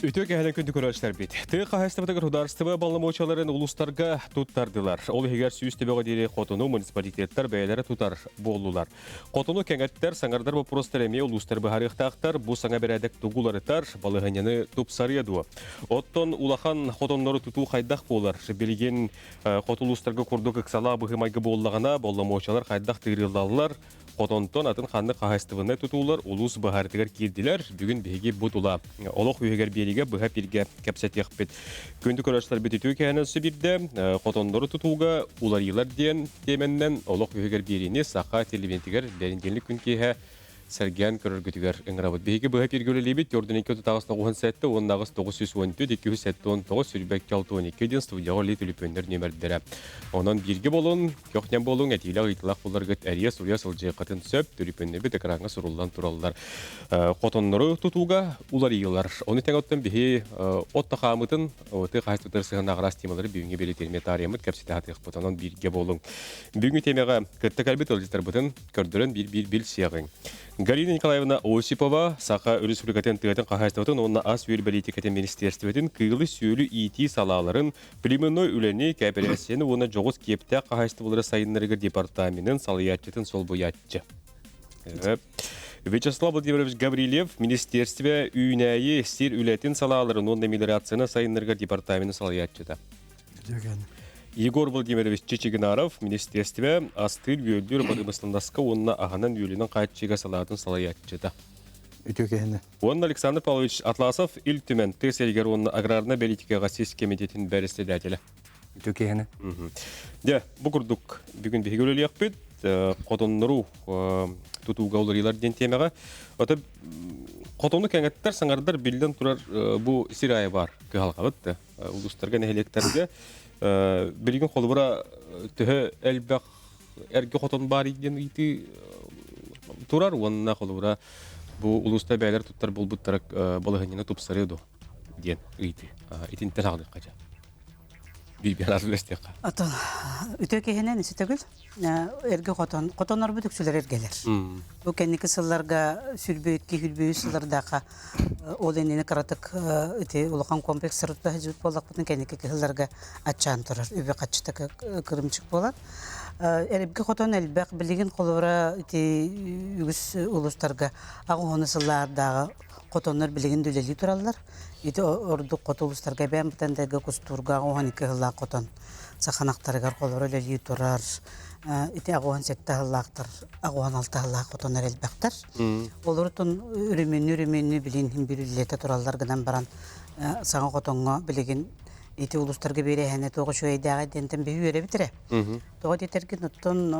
Үтүө кэһэлэн күндү көрөөччүлэрбит. Тыа хаһаайыстыбатыгар судаарыстыба боломуочуйаларын улуустарга туттардылар. Ол иһигэр 100 төбөҕө диэри хотону муниципалитеттар бэйэлэрэ тутар буоллулар. Хотону кэҥэттэр, саҥардар боппуруостар эмиэ улуустар быһаарыахтаахтар. Бу саҥа бэрээдэк тугу уларытар, балаһыанньаны тупсарыа дуо? Оттон улахан хотоннору тутуу хайдах буолар? Билигин хоту улуустарга курдук ыксалаах быһыы-майгы буоллаҕына, боломуочуйалар хайдах тыырыллаллар? Хотонтон атын ханнык хаһаайыстыбаннай тутуулар улуус быһаарытыгар киирдилэр. Бүгүн биһиги бу тула олох үһүгэр биэриигэ быһа пиргэ кэпсэтиэхпит. Күндү көрөөччүлэрбит үтүө кэһэнэн сүбирдэ хотоннору тутууга уларыйыылар диэн тиэмэннэн олох үһүгэр биэриини саха телевидениетигэр бэринтиэнлик күн киэһэ сэргээн көрөргүтүгэр ыҥырабыт. Биһиги быһа пиргэ үлэлиибит 4 2 97 уонна 8 914 279 22 62 диэн студияҕа үлэлии түлүпүөннэр нүөмэрдэрэ. Онон бииргэ болун, көхньөн болуҥ, этиилээх ыйытылаах буларгыт эрийэ суруйа сылдьыаххытын сөп, түлүпүөннэрбит экраҥҥа суруллан тураллар. Хотоннору тутууга уларыйыылар. Ону тэҥэ оттон биһи от тахаамытын тыа хаһаайыстыбатыгар сыһыаннаах араас темалары бүгүҥҥү биэриитин таарыйаммыт кэпсэтэ сатыахпыт. Онон бииргэ буолуҥ. Бүгүҥҥү темэҕэ кытта кэлбит ыалдьыттарбытын көрдөрөн биир-биир билсиэҕиҥ. Галина Николаевна Осипова, Саха Өрөспүүбүлүкэтин тыатын хаһаайыстыбатын уонна ас-үөл бэлиитикэтин министиэристибэтин кыылы-сүөлү иитии салааларын племенной үлэни, кээпэрээссийэни уонна дьоҕус киэптээх хаһаайыстыбалары сайыннарыыга департаменын салайааччытын солбуйааччы. Вячеслав Владимирович Гаврильев министиэристибэ үүнээйи сир үлэтин салааларын уонна мелиорацияны сайыннарыыга департаменын салайааччыта. Егор Владимирович Чичигинаров министиэристибэ астыыр-үөллүүр бырымысланнаска уонна аһынан-үөлүнэн хааччыйыыга салаатын салайааччыта. Үтүө киһини. Уонна Александр Павлович Атласов Ил Түмэн тыа сиригэр уонна аграрнай бэлиитикэҕэ сис кэмитиэтин бэрэссэдээтэлэ. Үтүө киһини. Дьэ, бу курдук бүгүн биһиги үлэлиэхпит. Хотоннору тутууга уларыйылар диэн тиэмэҕэ. Ото хотону кэҥэттэр, саҥардар биллэн турар бу сир аайы баар кыһалҕабыт да. Улуустарга, нэһилиэктэргэ билигин холобура төһө элбэх эргэ хотон баар диэн ыйытыы турар уонна холобура бу улууста бэйэлэр туттар буолбуттара балаһыанньаны тупсарыа дуо диэн ыйытыы. Итинтэн аҕалыахха дьэ. Биир үлэстиэххэ. Ото үтүө киһинэн үсүтөгүл эргэ хотон хотоннорбут үксүлэр эргэлэр. Бу кэнники сылларга сүрбүөкки сүрбүө сыллардаахха ол иннини кыратык ити улахан комплекстар сылдьыбыт буоллахпытын кэнники кыһылларга аччаан турар үбү хаччыта кырымчык буолан эргэ хотон элбэх билигин холобура ити үгүс улуустарга аҕыс сыллаардааҕы хотоннор билигин да үлэлии тураллар ити ордук хоту улуустарга эбээн бытантайга кустуурга 12 сыллаах хотон саханахтарыгар холоро үлэлии турар ити 87 сыллаахтар 86 сыллаах хотоннор элбэхтэр олорутун үрүмүннү үрүмүннү билин бүрүллэтэ тураллар гынан баран саҥа хотоҥҥо билигин ити улуустарга биэрэһэни туох үчүгэйдээҕэ диэнтэн биһи үөрэбит эрэ тоҕо диэтэргин оттон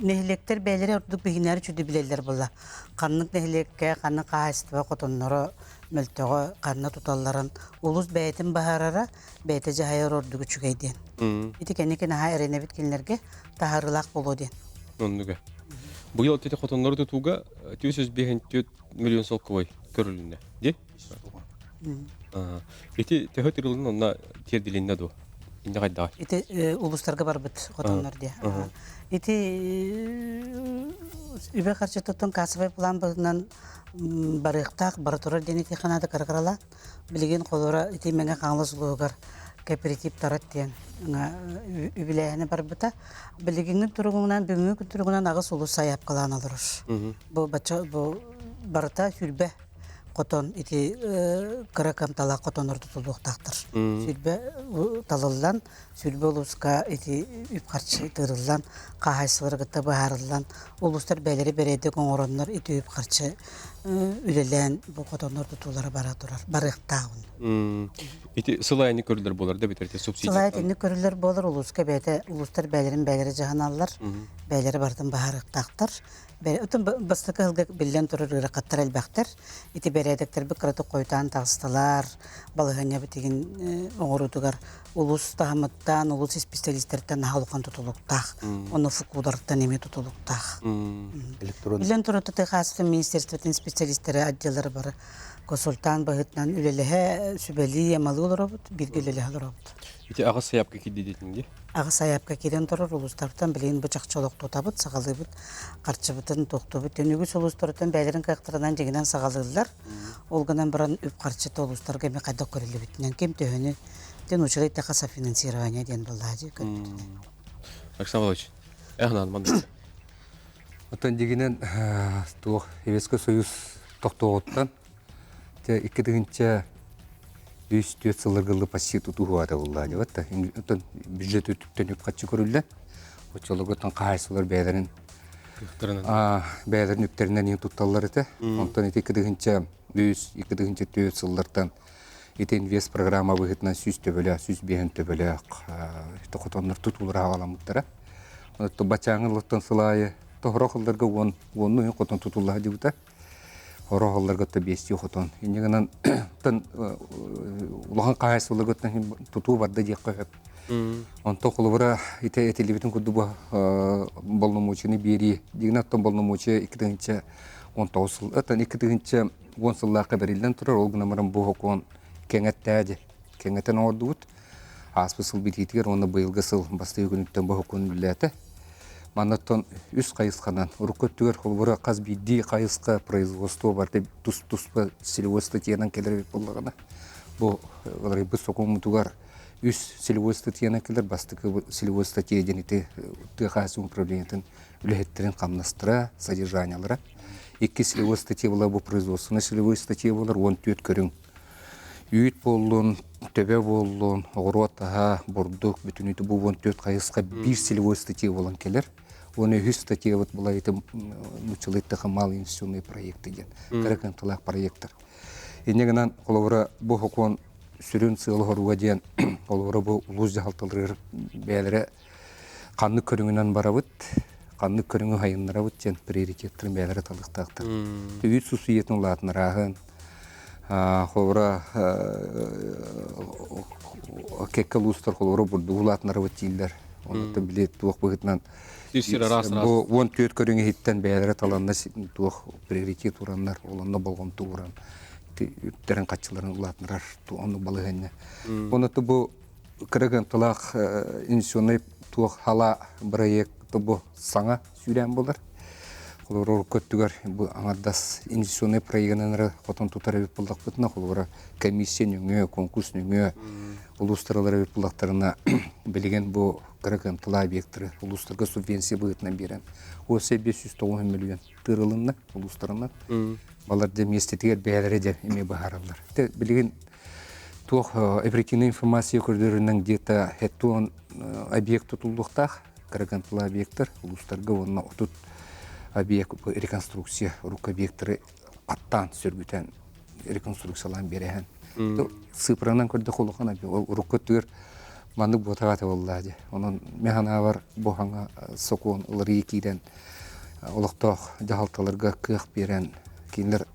нэһилиэктэр бэйэлэрэ ордук биһинээри үчүгэй билэллэр буолла ханнык нэһилиэккэ ханнык хаһаайыстыба хотонноро мөлтөҕө ханна туталларын улуус бэйэтин баһаарара бэйэтэ дьаһайар ордук үчүгэй диэн ити кэнники наһаа эрэнэбит кинилэргэ таһаарыылаах буолуо диэн оннуга быйыл ити хотоннору тутууга 454 миллион солкуобай көрүлүннэ ди ити төһө тырылын онно тиэрдилиннэ дуо инне хайдаҕай ити улуустарга барбыт хотоннор диэ ити үбэ харчытыттан кассовый план быһыытынан барыахтаах бара турар диэн ити ханаада кыра-кыралаан билигин холобура ити Мэҥэ Хаҥалас улууһугар кооператив тарат диэн үбүлээһинэ барбыта. Билигиҥҥи туругунан, бүгүҥҥү туругунан аҕыс улуус сайаапкалаан олорор. Бу бачча бу барыта 20 хотон ити кыра кыамталаах хотоннор тутуллуохтаахтар. 20 талыллан, 20 улууска ити үп-харчы тыырыллан, хаһаайыстыбалары кытта быһаарыллан, улуустар бэйэлэрэ бэрээдэк оҥороннор ити үп-харчы үлэлээн бу хотоннор тутуулара бара турар, барыахтааҕын. Ити сыл айаны көрүллэр буолар да бүтэр субсидия. Сыл айы итинник көрүллэр буолар улууска бэйэтэ улуустар бэйэлэрин бэйэлэрэ дьаһаналлар, бэйэлэрэ барытын баһаарыахтаахтар. Отон бастакы сылга биллэн турар ыарахаттар элбэхтэр. Ити бэрээдэктэрбит кыратык хойутаан таҕыстылар, балаһыанньабыт игин оҥоруутугар улуус таһымыттан, улуус исписэлиистэриттэн наһаа улахан тутулуктаах. Онно ФКУ-ларыттан эмиэ тутулуктаах. Электрон. Биллэн турар, ТХС министерствотын специалистэрэ отделлары бары. Консультант быһыытынан үлэлэһэ, сүбэлии, амалыы олоробут, бииргэ үлэлэһэ олоробут. Ити аҕыс сайаапка киирдэ диэтиҥ дии? Аҕыс сайаапка киирэн турар улуустартан билигин бу чахчы олохтутабыт, саҕалыыбыт, харчыбытын тохтубут. Үгүс улуустартан бэйэлэрин кыахтарынан дьиҥинэн саҕалыыллар. Ол гынан баран үп-харчыта улуустарга эмиэ хайдах көрүллүбүтүнэн ким төһөнү тэн учугэй тэхэ софинансирование диэн буоллаа дии көрбүтүнэн. Александр Владимирович, эх маннык. Оттон дьиҥинэн туох Советский Союз тохтуоҕуттан дьэ 2003-4 сылларга ылы почти тутуһуата буолла диэбэт да. Оттон бюджет өттүттэн үп-харчы көрүллэн, оччолорго оттон хаһаайыстыбалар бэйэлэрин бэйэлэрин үптэринэн иһин тутталлар этэ. Онтон ити 2003, 2004 сыллартан ити инвест программа быһыытынан 100 төбөлөөх, 105 төбөлөөх хотоннор тутуулара аҕаламмыттара. Оттон бачааҥы ылыттан сыл аайы тоһоро хылларга уон уонну уһун хотон тутулла сылдьыбыта. Хоро хылларга то биэстии хотон. Инньэ гынан тан улахан хаһаайыстыбаларга тутуу барда диэххэ сөп. Онтон холобура ити этиллибитин курдук бу болномуочуну биэрии. Дигинэ оттон болномуочу 2019 сыл, оттон 2010 сыллаахха бэриллэн турар, ол гынан баран бу сокуон кэҥэттээди. Кэҥэтэн оҥордубут. Ааспыт сыл бүтиитигэр уонна быйылгы сыл бастакы күнүттэн бу сокуон үлэлээтэ. Маннаттан үс хайысханан урукку өттүгэр холобура хас биирдии хайысха производство барыта тус-туспа целевой статьянан кэлэр эбит буоллаҕына, бу уларыйбыт сокуоммутугар үс целевой статьянан кэлэр. Бастакы целевой статья диэн ити тыа хаһаайыстыбатын управлениетын үлэһиттэрин хамнастара, содержаниелара. Иккис целевой статья буолар бу производственный целевой статья буолар 14 көрүҥ Үүт буоллун, төбө буоллун, оҕуруот аһа, бурдук бүтүнүүтэ бу 14 хайысха биир целевой статья буолан кэлэр. Уонна үһүс статьябыт була ити нууччалыы малые инвестиционные проекты диэн кыра кыамталаах проекттар. Инньэ гынан холобура бу сокуон сүрүн сыала-соруга диэн холобура бу улуус дьаһалталарыгар бэйэлэрэ ханнык көрүҥүнэн барабыт, ханнык көрүҥү сайыннарабыт диэн приоритеттарын бэйэлэрэ талыахтаахтар. Үүт субсидиятын улаатынарааһын, холобура кэккэ улуустар холобура бурдугу улаатынарабыт дииллэр. Оннуттан били туох быһыытынан бу 14 көрүҥ иһиттэн бэйэлэрэ таланна туох приоритет ураннар, ол онно болҕомто ууран үптэрин хаччыларын улаатынарар оннук балаһыанньа. Оннуттан бу кыра кыамталаах инвестиционнай туох хала бырайыак бу саҥа сүүрээн буолар. Холобура, урукку өттүгэр бу аҥардас инвестиционнай проегынан эрэ хотон тутар эбит буоллахпытына, холобура, комиссия нөҥүө, конкурс нөҥүө улуустар ылар эбит буоллахтарына, билигин бу кыра кыамталаах объектары улуустарга субвенция быһыытынан биэрэн, уопсай 590 миллион тыырылынна улуустарынан. Балар дьэ миэстэтигэр бэйэлэрэ дьэ эмиэ быһаараллар. Билигин туох оперативная информация көрдөрөрүнэн где-то 70 объект тутуллуохтаах, кыра объекттар улуустарга уонна 30 объект реконструкция урукку объекттары аттаан сөргүтэн реконструкциялаан биэрэһэн цифранан көрдөх улахан урукку өттүгэр маннык буотаҕа буоллаа дии. Онон мин санаабар бу хаҥа сокуон уларыйыы киирэн олохтоох дьаһалталарга кыах биэрэн кинилэр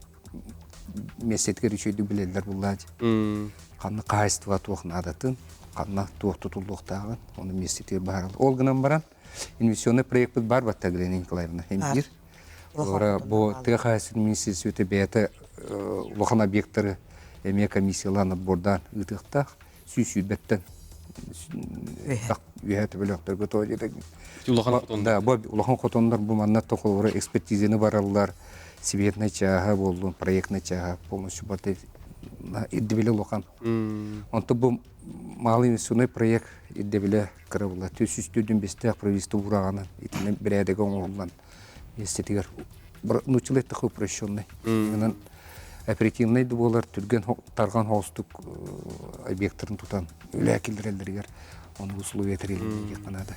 миэстэтигэр үчүгэйдик билэллэр буоллаа дии. Ханна хаһаайыстыба туох наадатын, ханна туох тутуллуохтааҕын, ону миэстэтигэр быһаараллар. Ол гынан баран, инвестиционный проекпыт баар батта Галина Николаевна эмтиир. Олора бу тыа хаһаайыстыбатын министерствота бэйэтэ улахан объектары эмиэ комиссиялаан отбордаан ыытыахтаах. 120-тэн үөһэ төбөлөөхтөргө тоҕо диэтэ. Улахан хотоннор. Да, бу улахан хотоннор бу манна тохолоро экспертизаны бараллар, светный чааһа буоллун, проектный чааһа полностью барыта ирдэбилэ улахан. Онто бу малый инвестиционный проект ирдэбилэ кыра буолла. 445 правительство уураҕынан итинэн бэрээдэгэ оҥоһуллан миэстэтигэр нууччалыы эттэххэ упрощенный. Онон оперативный да буолар, түргэн тарҕан хоҕустук объекттарын тутан үлэ киллэрэллэригэр ону условия тэриллин диэххэ наада.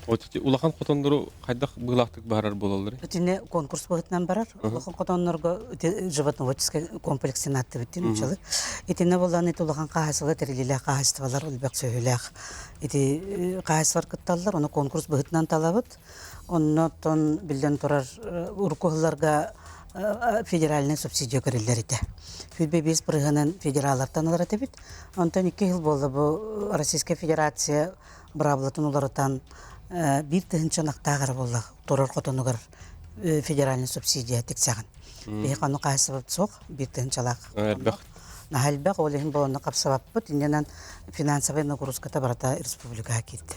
Улахан хотоннору хайдах быылаахтык баһарар буолаллар? Итиннэ конкурс быһыытынан барар. Улахан хотоннорго животноводческий комплексын аттыбыттын учалы. Итиннэ боллан ити улахан хаһаайыстыбалар тэрилилээх хаһаайыстыбалар элбэх сүөһүлээх ити хаһаайыстыбалар кытталлар. Ону конкурс быһыытынан талабыт. Оннотон биллэн турар урукку сылларга федеральнай субсидия көрүллэр этэ. 25 бырыһынан федераллартан ылар этибит. Онтон 2 жыл буолла бу Российская Федерация быраабылатын уларытан 1 тыһыынча ынахтаах эрэ буолла турар хотонугар федеральный субсидия тиксэҕин. Биһи ону хаһайсыбыт суох, биир тыһыынчалаах. Элбэх. Наһаа элбэх, ол иһин бу онно хапсыбаппыт. Иннинэн финансовай нагрузката барыта республикаҕа киирдэ.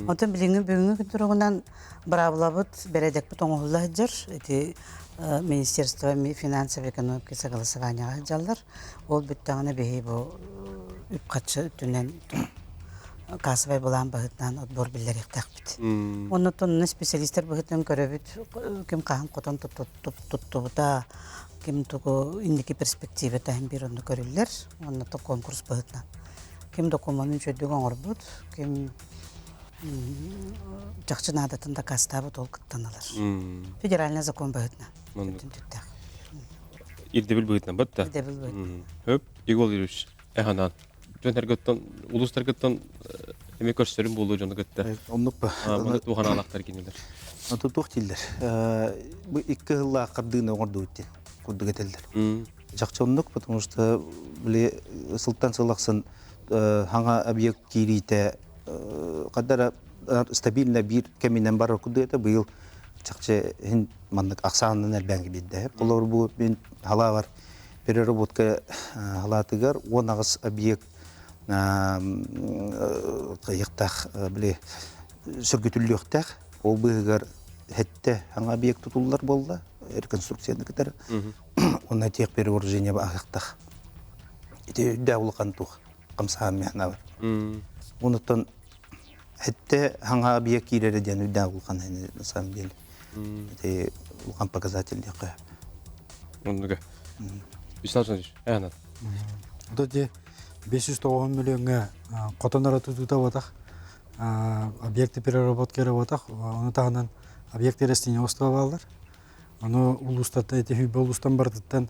Онтон билиҥҥи бүгүҥҥү күн туругунан быраабылабыт, бэрэдэкпит оҥоһулла сылдьар. Ити Министерство финансовой экономики согласованияҕа сылдьаллар. Ол бүттэҕинэ биһи бу үп-харчы өттүнэн кассовай былаан быһыытынан отбор биллэриэхтээхпит. Оннуттан онно специалистар быһыытынан көрөбүт, ким хаһан хотон туттубута, ким тугу инники перспективата иһин биир онно көрүллэр, онно конкурс быһыытынан. Ким докумуонун үчүгэйдик оҥорбут, ким чахчы наадатын дакаастаабыт ол кыттан ылар. Федеральный закон быһыытынан. Түттээх. Ирдэбил быһыытынан бытта. Ирдэбил быһыытынан. Хөп, Егор Юрьевич, эханан. Дьон эргыттан, улуустаргыттан эми көрсөрүм буолуо дьону кытта. Оннук ба. Маны туоханаалахтар кинилэр. Ото туох дииллэр. Бу икки сыллаах хардыыны оҥордубут диэн курдук этэллэр. Чахчы оннук, потому что били сылтан сыл ахсын хаҥа объект киириитэ хадара стабильно биир кэминэн барар курдук этэ. Быйыл чахчы иһин маннык ахсаанынан элбээн биэрдэ. Холобур бу мин халаабар переработка халаатыгар 18 объект кыйыктаах били сөргүтүллүөхтээх. Ол быыһыгар хэттэ хаҥа объект тутуллар буолла реконструкцияны кытары. Онно тех перевооружение аһыктах. Ити үрдээх улахан туох хамсаан мехна бар. Онуттан хэтте хаҥа объект киирэрэ диэн үрдээх улахан на самом деле. Ити улахан показатель диэххэ. Оннуга. Вячеслав Александрович, эһанат. Вот эти 590 миллионга хотон эрэ тутуута буотах, объекты переработки эрэ буотах, ону таһынан объекты растениеводства бааллар. Ону улуустарта ити хүйбэ улуустан барытыттан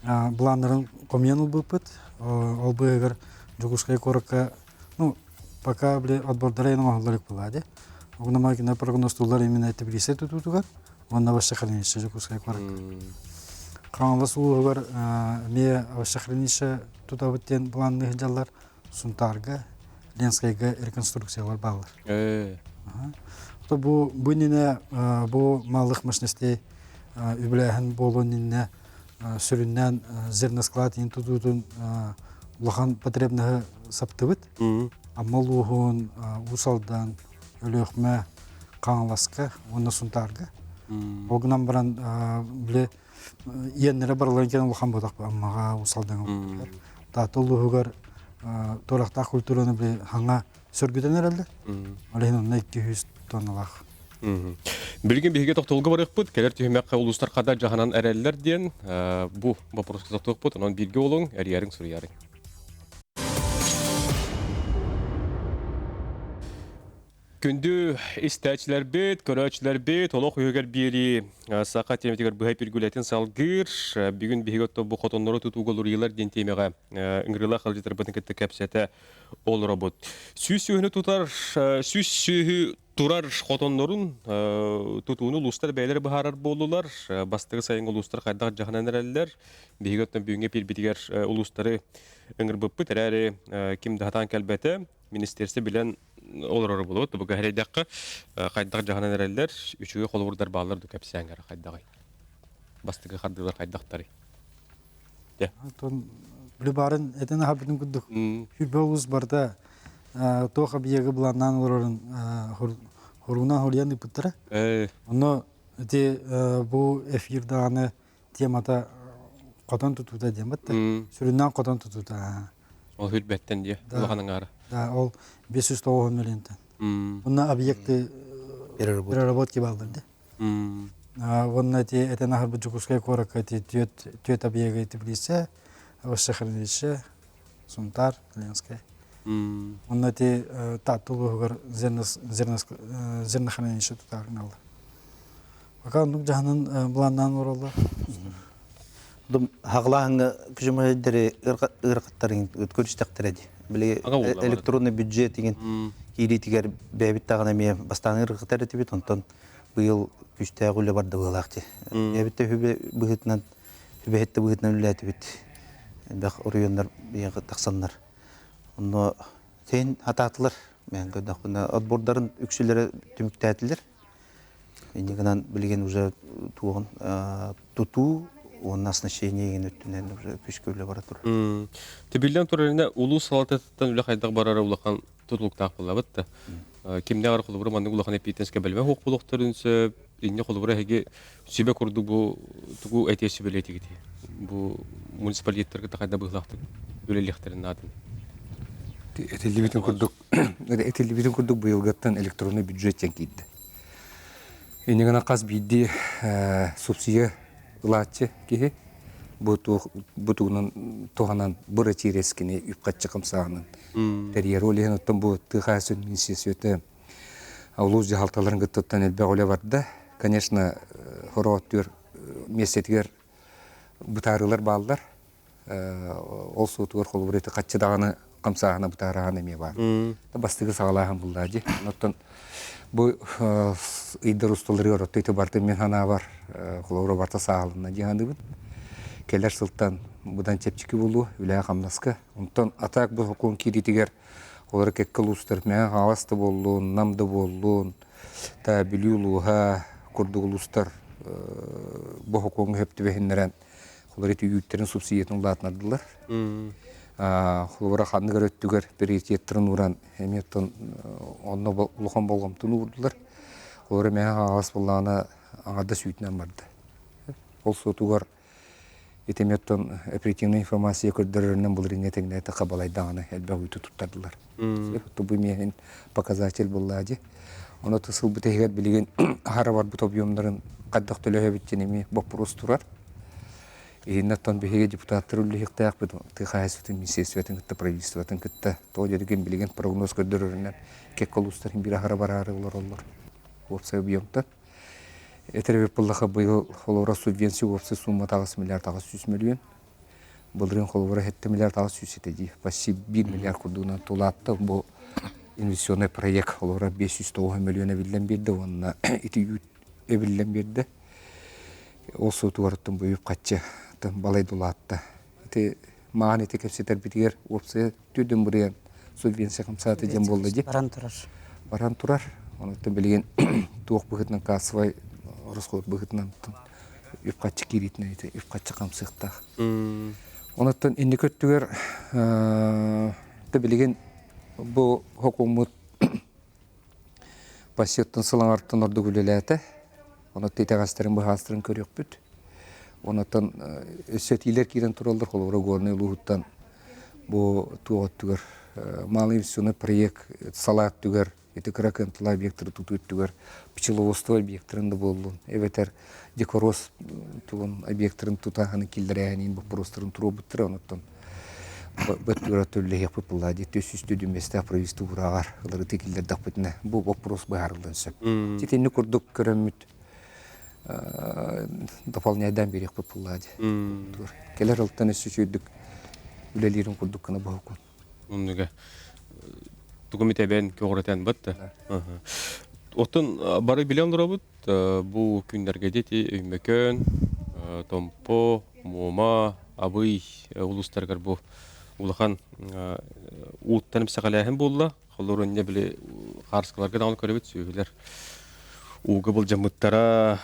планнарын хомуйан ылбыппыт. Ол быыһыгар Дьокуускай куоракка ну пока били отбордара оҥоһуллар буолла дии. Огномай кинилэр прогнозтууллар именно теплица тутуутугар уонна овощехранилище Дьокуускай куоракка. Хаҥалас улууһугар эмиэ овощехранилище тутабыт диэн планныы сылдьаллар. Сунтаарга, Ленскэйгэ реконструкциялар бааллар. То бу бу иннинэ бу малых мощностей үбүлээһин буолуон иннинэ сүрүннээн зерносклад иин тутуутун улахан потребноһы саптыбыт. Амма улууһун, Уус Алдан, Өлүөхүмэ, Хаҥаласка уонна Сунтаарга. Ол гынан баран били иэннэрэ барыларын кэлэн улахан буолах Аммаҕа, Уус Алдаҥа Таатта улууһугар туорахтаах культураны били хаҥа сөргүтэн эрэллэр. Ол иһин онно 200 тонналаах. Билигин биһиги тохтолго барыахпыт, кэлэр түһүмэххэ улуустар хада дьаһанан эрэллэр диэн бу боппуруоска тохтуохпут, онон бииргэ олуҥ, эрийэриҥ, суруйарыҥ. Күндү истээччилэрбит, көрөөччүлэрбит, олох үһүгэр биэрии саха тиэмэтигэр быһа пиргүлэтин салгыыр. Бүгүн биһиги оттон бу хотоннору тутууга уларыйыылар диэн тиэмэҕэ ыҥырыылаах ыалдьыттарбытын кытта кэпсэтэ олоробут. Сүүс сүөһүнү тутар, сүүс сүөһү турар хотоннорун тутууну улуустар бэйэлэрэ быһаарар буоллулар. Бастакы сайыҥҥы улуустар хайдах дьаһанан эрэллэр. Биһиги оттон бүгүҥҥү эпиирбитигэр улуустары ыҥырбыппыт эрээри ким да сатаан кэлбэтэ. Министерство билэн олороро буолуо. Бу хэрэйдэххэ хайдах дьаһанан эрэллэр, үчүгэй холобурдар бааллар ду кэпсээҥ эрэ хайдаҕый? Бастакы хардыылар хайдахтарый? Оттон били баарын этэн аһарбытым курдук Хүрбэ улуус барыта туох объегы былааннаан олорорун хоруунан хоруйан ыыппыттара. Онно ити бу эфир даҕаны темата хотон тутуута диэн бытта. Сүрүннээн хотон тутуута. Ол хүрбэттэн диye улахан аҥаара. Да, ол 509 миллионтан. Онно объекты переработки бааллар да. Уонна ити этэн аһарбыт Дьокуускай куоракка ити түөт объега теплица, овощехранилище, Сунтаар, Ленскэй. Онно ити Таатта улууһугар зернохранилище тутаарыналлар. Пока оннук дьаһанан былааннаан олороллор. Хаҕылааһыҥҥа күчүмэйдэри ыарахаттарын көрүстэхтэрэ дии. Били электронный бюджет деген киириитигэр бэйэбит даҕаны эмиэ бастаан ыарырҕатар этибит, онтон быйыл күүстээх үлэ барда быһыылаах дии. Бэйэбит да үбэ быһыытынан, үбэһит да быһыытынан үлэлээтибит. Элбэх оройуоннар биһиэхэ тахсаннар. Онно син хатаатылар. Мен көрдөхпүнэ, отбордарын үксүлэрэ түмүктээтилэр. Инньэ гынан билигин уже туоҕун тутуу уонна оснащение игин өттүнэн уже күүскэ үлэ бара турар. Тибиллэн турарына улуус салалтатыттан үлэ хайдах барара улахан тутулуктаах буолабыт да. Кимнээҕэр холобура маннык улахан эпиитэнскэ бэлэмэ суох буолуохтарын сөп. Инньэ холобура эһиги сүбэ курдук бу тугу этиэ сүбэлиэтигит? Бу муниципалитеттарга хайда быһыылаахтык үлэлиэхтэрин наадын. Этиллибитин курдук этиллибитин курдук быйылгыттан электронный бюджет диэн киирдэ. Инньэ гынан хас биирдии субсидия ылааччы киһи бу бу тугунан туһанан бу чирэскини үп-харчы хамсааһынын тэрийэр. Ол иһин оттон бу тыа хаһаайыстыбатын министиэристибэтэ улуус дьаһалталарын кыттыттан элбэх үлэ барда. Конечно, хороҕоттуур миэстэтигэр бытаарыылар бааллар. Ол суотугар холобур ити хаччы даҕаны хамсааһына бытаараһан эмиэ баар. Бастакы саҕалааһын буллаа дии. Оттон бу ыйдар усталарыгар отто ити барыта мин санаабар холобура барыта сааһыланна дии саныыбын. Кэлэр сылтан быдан чэпчэки буолуо үлэҕэ-хамнаска. Онтон атаак бу сокуон киириитигэр олор кэккэ улуустар Мэҥэ Хаҥалас да буоллун, Нам да буоллун, та Бүлүү улууһа курдук улуустар бу сокуоҥҥа сөп түбэһиннэрэн Холобур, ити үүттэрин субсидиятын улаатынардылар. Холобура, ханнык эрэ өттүгэр приоритеттарын ууран, эмиэ оттон онно улахан болҕомтону уурдулар. Холобура, Мэҥэ Хаҥалас буоллаҕына аҥардас үүтүнэн барда. Ол суотугар ити эмиэ оттон оперативнай информация көрдөрөрүнэн былырыыҥҥа тэҥнээтэххэ балайдаҕына элбэх үүтү туттардылар. Бу эмиэ показатель буоллаа дии. Ону сылбыт иһигэр билигин аһара барбыт объемнарын хайдах төлөһөбүт диэн эмиэ боппуруос турар. Иһиннэ оттон биһиги депутаттар үллэһиэхтээхпит тыа хаһаайыстыбатын министерствотын кытта правительствотын кытта тоҕо диэтигин билигин прогноз көрдөрөрүнэн кэккэ улуустарын биир аһара бараары олороллор уопсай объемтан. Этэр эбит буоллахха быйыл холобура субвенция уопсай суумата 8 миллиард 800 миллион. Былырыын холобура 7 миллиард 800 этэ дии. Почти 1 миллиард курдугунан тулаатта. Бу инвестиционный проект холобура 509 миллион эбиллэн биэрдэ уонна ити үүт эбиллэн биэрдэ. Ол суотугар оттон бу үп-харчы балай дулаатта. Ити маан ити кэпсэтэрбитигэр уопсайа түрдүн бырыан субвенция хамсаата диэн буолла дии. Баран турар. Баран турар. Онуттан билигин туох быһыытынан кассовай расход быһыытынан үп-харчы киириитинэн ити үп-харчы хамсыахтаах. Онуттан инники өттүгэр билигин бу хокуоммут пассиоттан сылаҥартан ордук үлэлээтэ. Онуттан итэҕэстэрин быһаастарын көрүөхпүт. Онуттан өссө этиилэр киирэн тураллар. Холобура, Горнай улууһуттан бу туох өттүгэр малый инвестиционный проект салаа өттүгэр ити кыра кыамталаах объектары тутуу өттүгэр пчеловодство объектарын да буоллун эбэтэр дикорос тугун объектарын тутааһыны киллэрээһинин боппуруостарын туруорбуттара онуттан бөттүгэр төллөһүөхпүт буоллаа дии 325 правительство уурааҕар ыларыты киллэрдэхпитинэ бу боппуруос быһаарыллыан сөп. Итинник курдук көрөммүт дополняйдаан биэриэхпит буоллаа дии. Кэлэр ылтан өссө үчүгүйдүк үлэлиирин курдук гына боһукун. Оннуга тугу митэбэн көҕүрэтэн бытта. Оттон бары билэн олоробут бу күннэргэ дети Өймөкөөн, Томпо, Муома, Абый улуустарыгар бу улахан ууттан эмсэҕэлээһин буолла. Холлор инньэ били хаарыскаларга даҕаны көрөбүт сүөһүлэр ууга былдьаммыттара,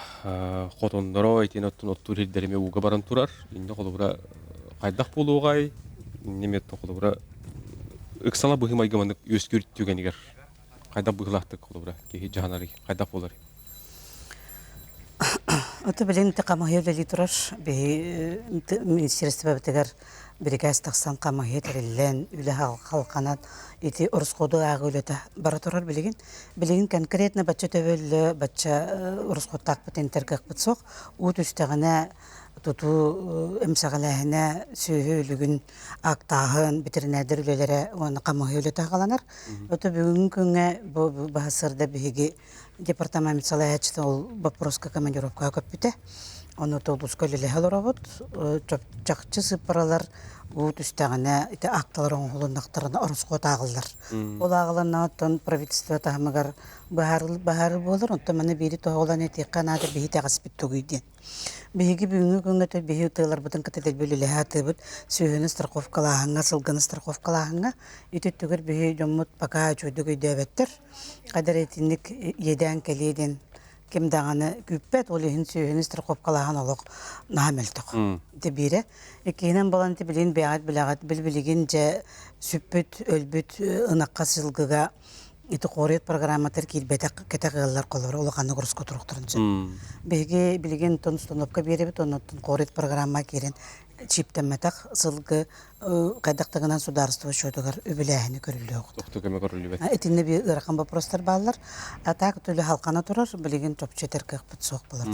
хотонноро итиэн оттон оттуур сирдэр эмиэ ууга баран турар. Инньэ холобура хайдах буолуоҕай? Инньэ эмиэ холобура ыксала быһыы-майгы маннык үөскүүр түгэнигэр хайдах быһыылаахтык холобура киһи дьаһанарый, хайдах буоларый? Ото билин хамыһыйа үлэлии турар. Биһи министерствобытыгар бирикээс тахсан хамыһыйа тэриллэн, үлэ халханан ити орусхуоду ааҕыы үлэтэ бара турар билигин. Билигин конкретно бачча төбөллө, бачча орусхуоттаахпыт интергахпыт суох. Уу түстэҕинэ тутуу эмсэҕэлээһинэ, сүөһү өлүгүн актааһын, бэтэринээрдэр үлэлэрэ уонна хамыһыйа үлэтэ аҕаланар. Ото бүгүҥҥү күҥҥэ бу баһасырда биһиги департамент салайааччыта ол боппуруоска командировкаҕа көппүтэ. Ону улууска үлэлэһэ олоробут. Чахчы сыыппаралар уу түстэҕинэ ити акталар оҥоһулуннахтарына ороскуот ааҕыллар. Ол ааҕылыннаҕына оттон правительство таһымыгар быһаарыы буолар. Онтон маны биири тоһоҕолоон этиэххэ наада биһи итэҕэспит тугуй диэн. Биһиги бүгүҥҥү күҥҥэ биһи тыаларбытын кытта дэлби үлэлэһэ сатыыбыт. Сүөһүнү страховкалааһыҥҥа, сылгыны страховкалааһыҥҥа. Ити өттүгэр биһи дьоммут пока үчүгэйдик өйдөөбөттөр. Хайдах итинник иэдээн кэлиэ диэн. Ким даҕаны күүппэт, ол иһин сүөһүнү страховкалааһын олох наһаа мөлтөх. Ити биирэ. Иккиһинэн буолан ити билигин бэйэҕит билэҕит, бил-билигин дьэ сүппүт, өлбүт ынахха сылгыга ити хоруйат программатыгар киирбэтэх кэтэх ыаллар холоро улаханнык уруску туруктарын сөп. Биһиги билигин тон установка биэрэбит, оннуттан хоруйат программа киирэн чиптэммэтэх сылгы хайдах да гынан судаарыстыба счетугар үбүлээһини көрүллүөҕүт. Тохту көмө көрүллүбэт. Итиннэ би ыарахан вопростар бааллар. А так төлө халкана турар, билигин чопчу этэр кыахпыт суох болар.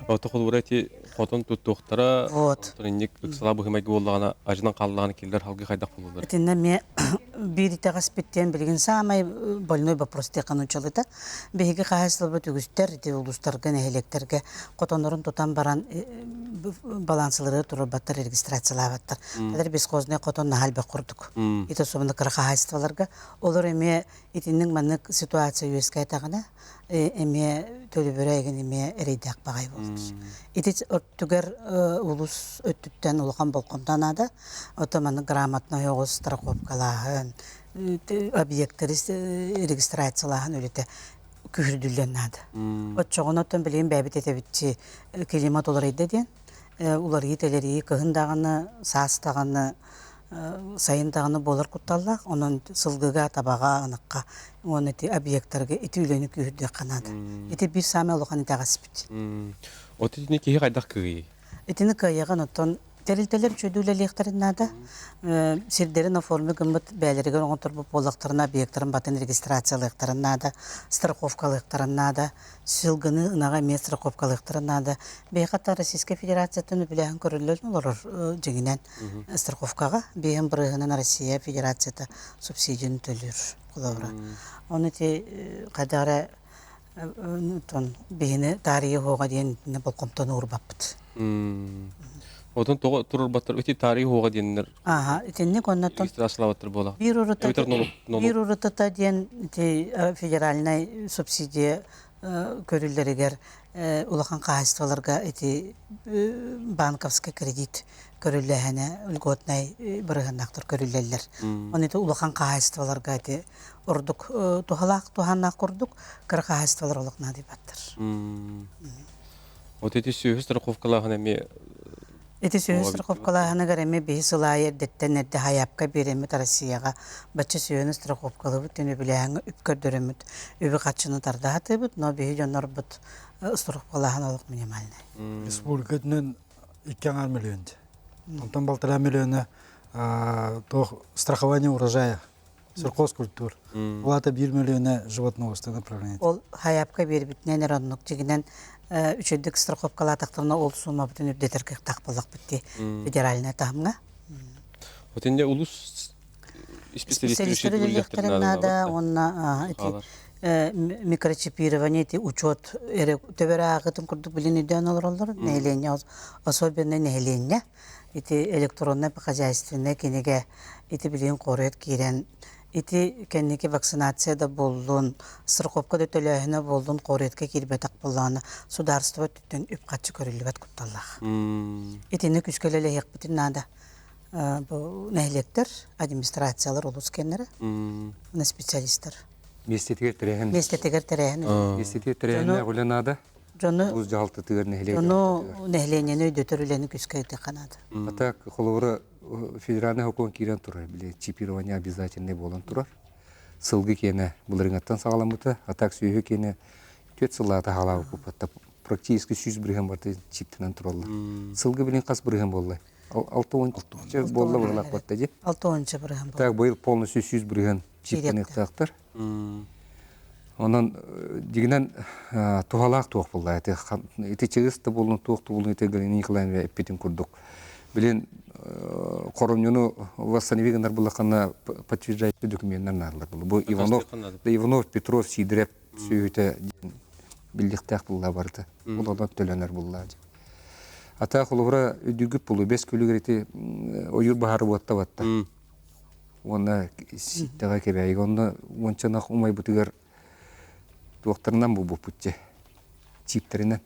Ото холура ити хотон туттуохтара, Вот. онтон инник ыксала быһымайгы буоллаҕына, ажынан хааллаҕына киллэр халгы хайдах булулар. Итиннэ эмиэ биир итэҕэспиттэн билигин саамай больной вопрос диэххэ нууччалыыта. Биһиги хаһаайыстыбабыт үгүстэр ити улуустарга, нэһилиэктэргэ хотоннорун тутан баран балансылары турарбаттар, регистрациялаабаттар. Алар бесхозный хотон наһаа элбэх курдук. Ити особенно кыра хаһаайыстыбаларга. Олор эмиэ итинник маннык ситуация үөскээтэҕинэ эмиэ төлөбүрэ эгин эмиэ эрэйдээх баҕайы буолар. Ити өттүгэр улус өттүттэн улахан болҕомто наада. Ото маннык грамотнай оҕус страховкалааһын, объекттары регистрациялааһын үлэтэ күүһүрдүллүөн наада. Оччоҕуна оттон билигин бэйэбит этэбитчи климат уларыйда диэн уларыйыы-тэлэрийии кыһын даҕаны, саас даҕаны, сайын даҕаны буолар кутталлаах. Онон сылгыга, табаҕа, ынахха уонна ити объектарга ити үлэни күүһүрдүөххэ наада. Ити биир саамай улахан итэҕэспит. От итини киһи хайдах кыайый? Итини кыайыаҕын оттон тэрилтэлэр үчүгэйдик үлэлиэхтэрин наада. Сирдэрин оформи гыммыт бэйэлэригэр оҥотторбут буоллахтарына объектарын батын регистрациялыахтарын наада, страховкалыахтарын наада, сылгыны, ынаҕы эмиэ страховкалыахтарын наада. Биһиэхэ хата Российскай Федерацияттан үбүлээһин көрүллэн олорор дьиҥинэн страховкаҕа биэһин бырыһынан Россия Федерацията субсидияны төлүүр холобура. Ону ити хайдах эрэ Оттон биһини таарыйа уһуоҕа диэн итиннэ болҕомтону уурбаппыт. Отон тоҕо турарбаттар ити таарыйа уһуоҕа диэннэр Ааха, итинник оннотон регистрациялаабаттар буола. биир урута Эбэтэр нолук нолук биир урутата диэн ити федеральнай субсидия көрүллэригэр улахан хаһаайыстыбаларга ити банковский кредит көрүллэһэнэ льготнай бырыһыаннаахтар көрүллэллэр. Оны ити улахан хаһаайыстыбаларга ити ордук туһалаах туһааннаах курдук кыра хаһаайыстыбалар олох наадыйбаттар. Вот эти сүөһү страховкалааһын эмиэ Ити сүөһү страховкалааһыныгар эмиэ биһи сыл аайы эрдэттэн эрдэ хайаапка биэрэммит Россияҕа бачча сүөһүнү страховкалыыбыт диэн үбүлээһиҥҥэ үп көрдөрөммүт үбү-харчыны тарда сатыыбыт, но биһи дьоннорбут страховкалааһын олох минимальный. Республика өттүнэн 2,5 миллион. Онтон 1,5 миллиона туох страхование урожая сельхозкультур. Ол аата 1 миллиона животноводство направление. Ол хайаапка биэрбитинэн эрэ оннук дьигинэн үчүгдүк страховкалаатахтарына ол суумабытын үрдэтэр кыахтаах буоллахпыт дии федеральнай таһымҥа. Вот инде улус специалистер үлэлиэхтэрин наада уонна ити микрочипирование ити учет эрэ төбөр ааҕытын курдук билин өйдөөн олороллор нэһилиэнньэ особенно нэһилиэнньэ ити электроннай хозяйственнай кинигэ ити билигин хоруйат киирэн ити кэнники вакцинация да буоллун, страховка да төлөөһүнэ буоллун хоруйатка киирбэтэх буоллаҕына судаарыстыба өттүттэн үп-харчы көрүллүбэт кутталлаах. Итини күүскэ үлэлэһиэхпитин наада. Бу нэһилиэктэр, администрациялар улус кэннэрэ, уонна специалистар. Миэстэтигэр тэрээһин. Миэстэтигэр тэрээһин. Миэстэтигэр тэрээһиннээх үлэ наада. Дьону Улуус дьаһалтатыгар нэһилиэк дьону нэһилиэнньэни өйдөтөр үлэни күүскэ ыытыахха наада. А так холобура федеральный сокуон киирэн турар, били чипирование обязательный буолан турар. Сылгы киэнэ былырыҥаттан саҕаламмыта, а так сүөһү киэнэ түөрт сыллаата хаалаабыппыт практически 100 бырыһыан барыта чиптэнэн тураллар. Сылгы билин хас бырыһыан буолла? 60 буолла быһылаах батта дии. 60 бырыһыан буолла. Так быйыл полностью 100 бырыһыан чиптаныахтаахтар. Онон дигинэн туһалаах туох буолла ити ити чыгыс да буоллун туох да буоллун ити Галина Николаевна эппитин курдук билин хоромньуну восстанови гынар буллаххына подтверждающий документтар наадалар буолла. Бу Иванов да Иванов Петров Сидоров сүөһүтэ диэн биллихтээх булла барыта. Ол онон төлөнөр булла. Ата холобура үдүгүт булу бес күлүгэр ити ойуур баһары буотта батта. Уонна ситтэҕэ кэбээйигэ онно уончанах умайбытыгар туохтарынан булбуппут дьэ чиптэринэн.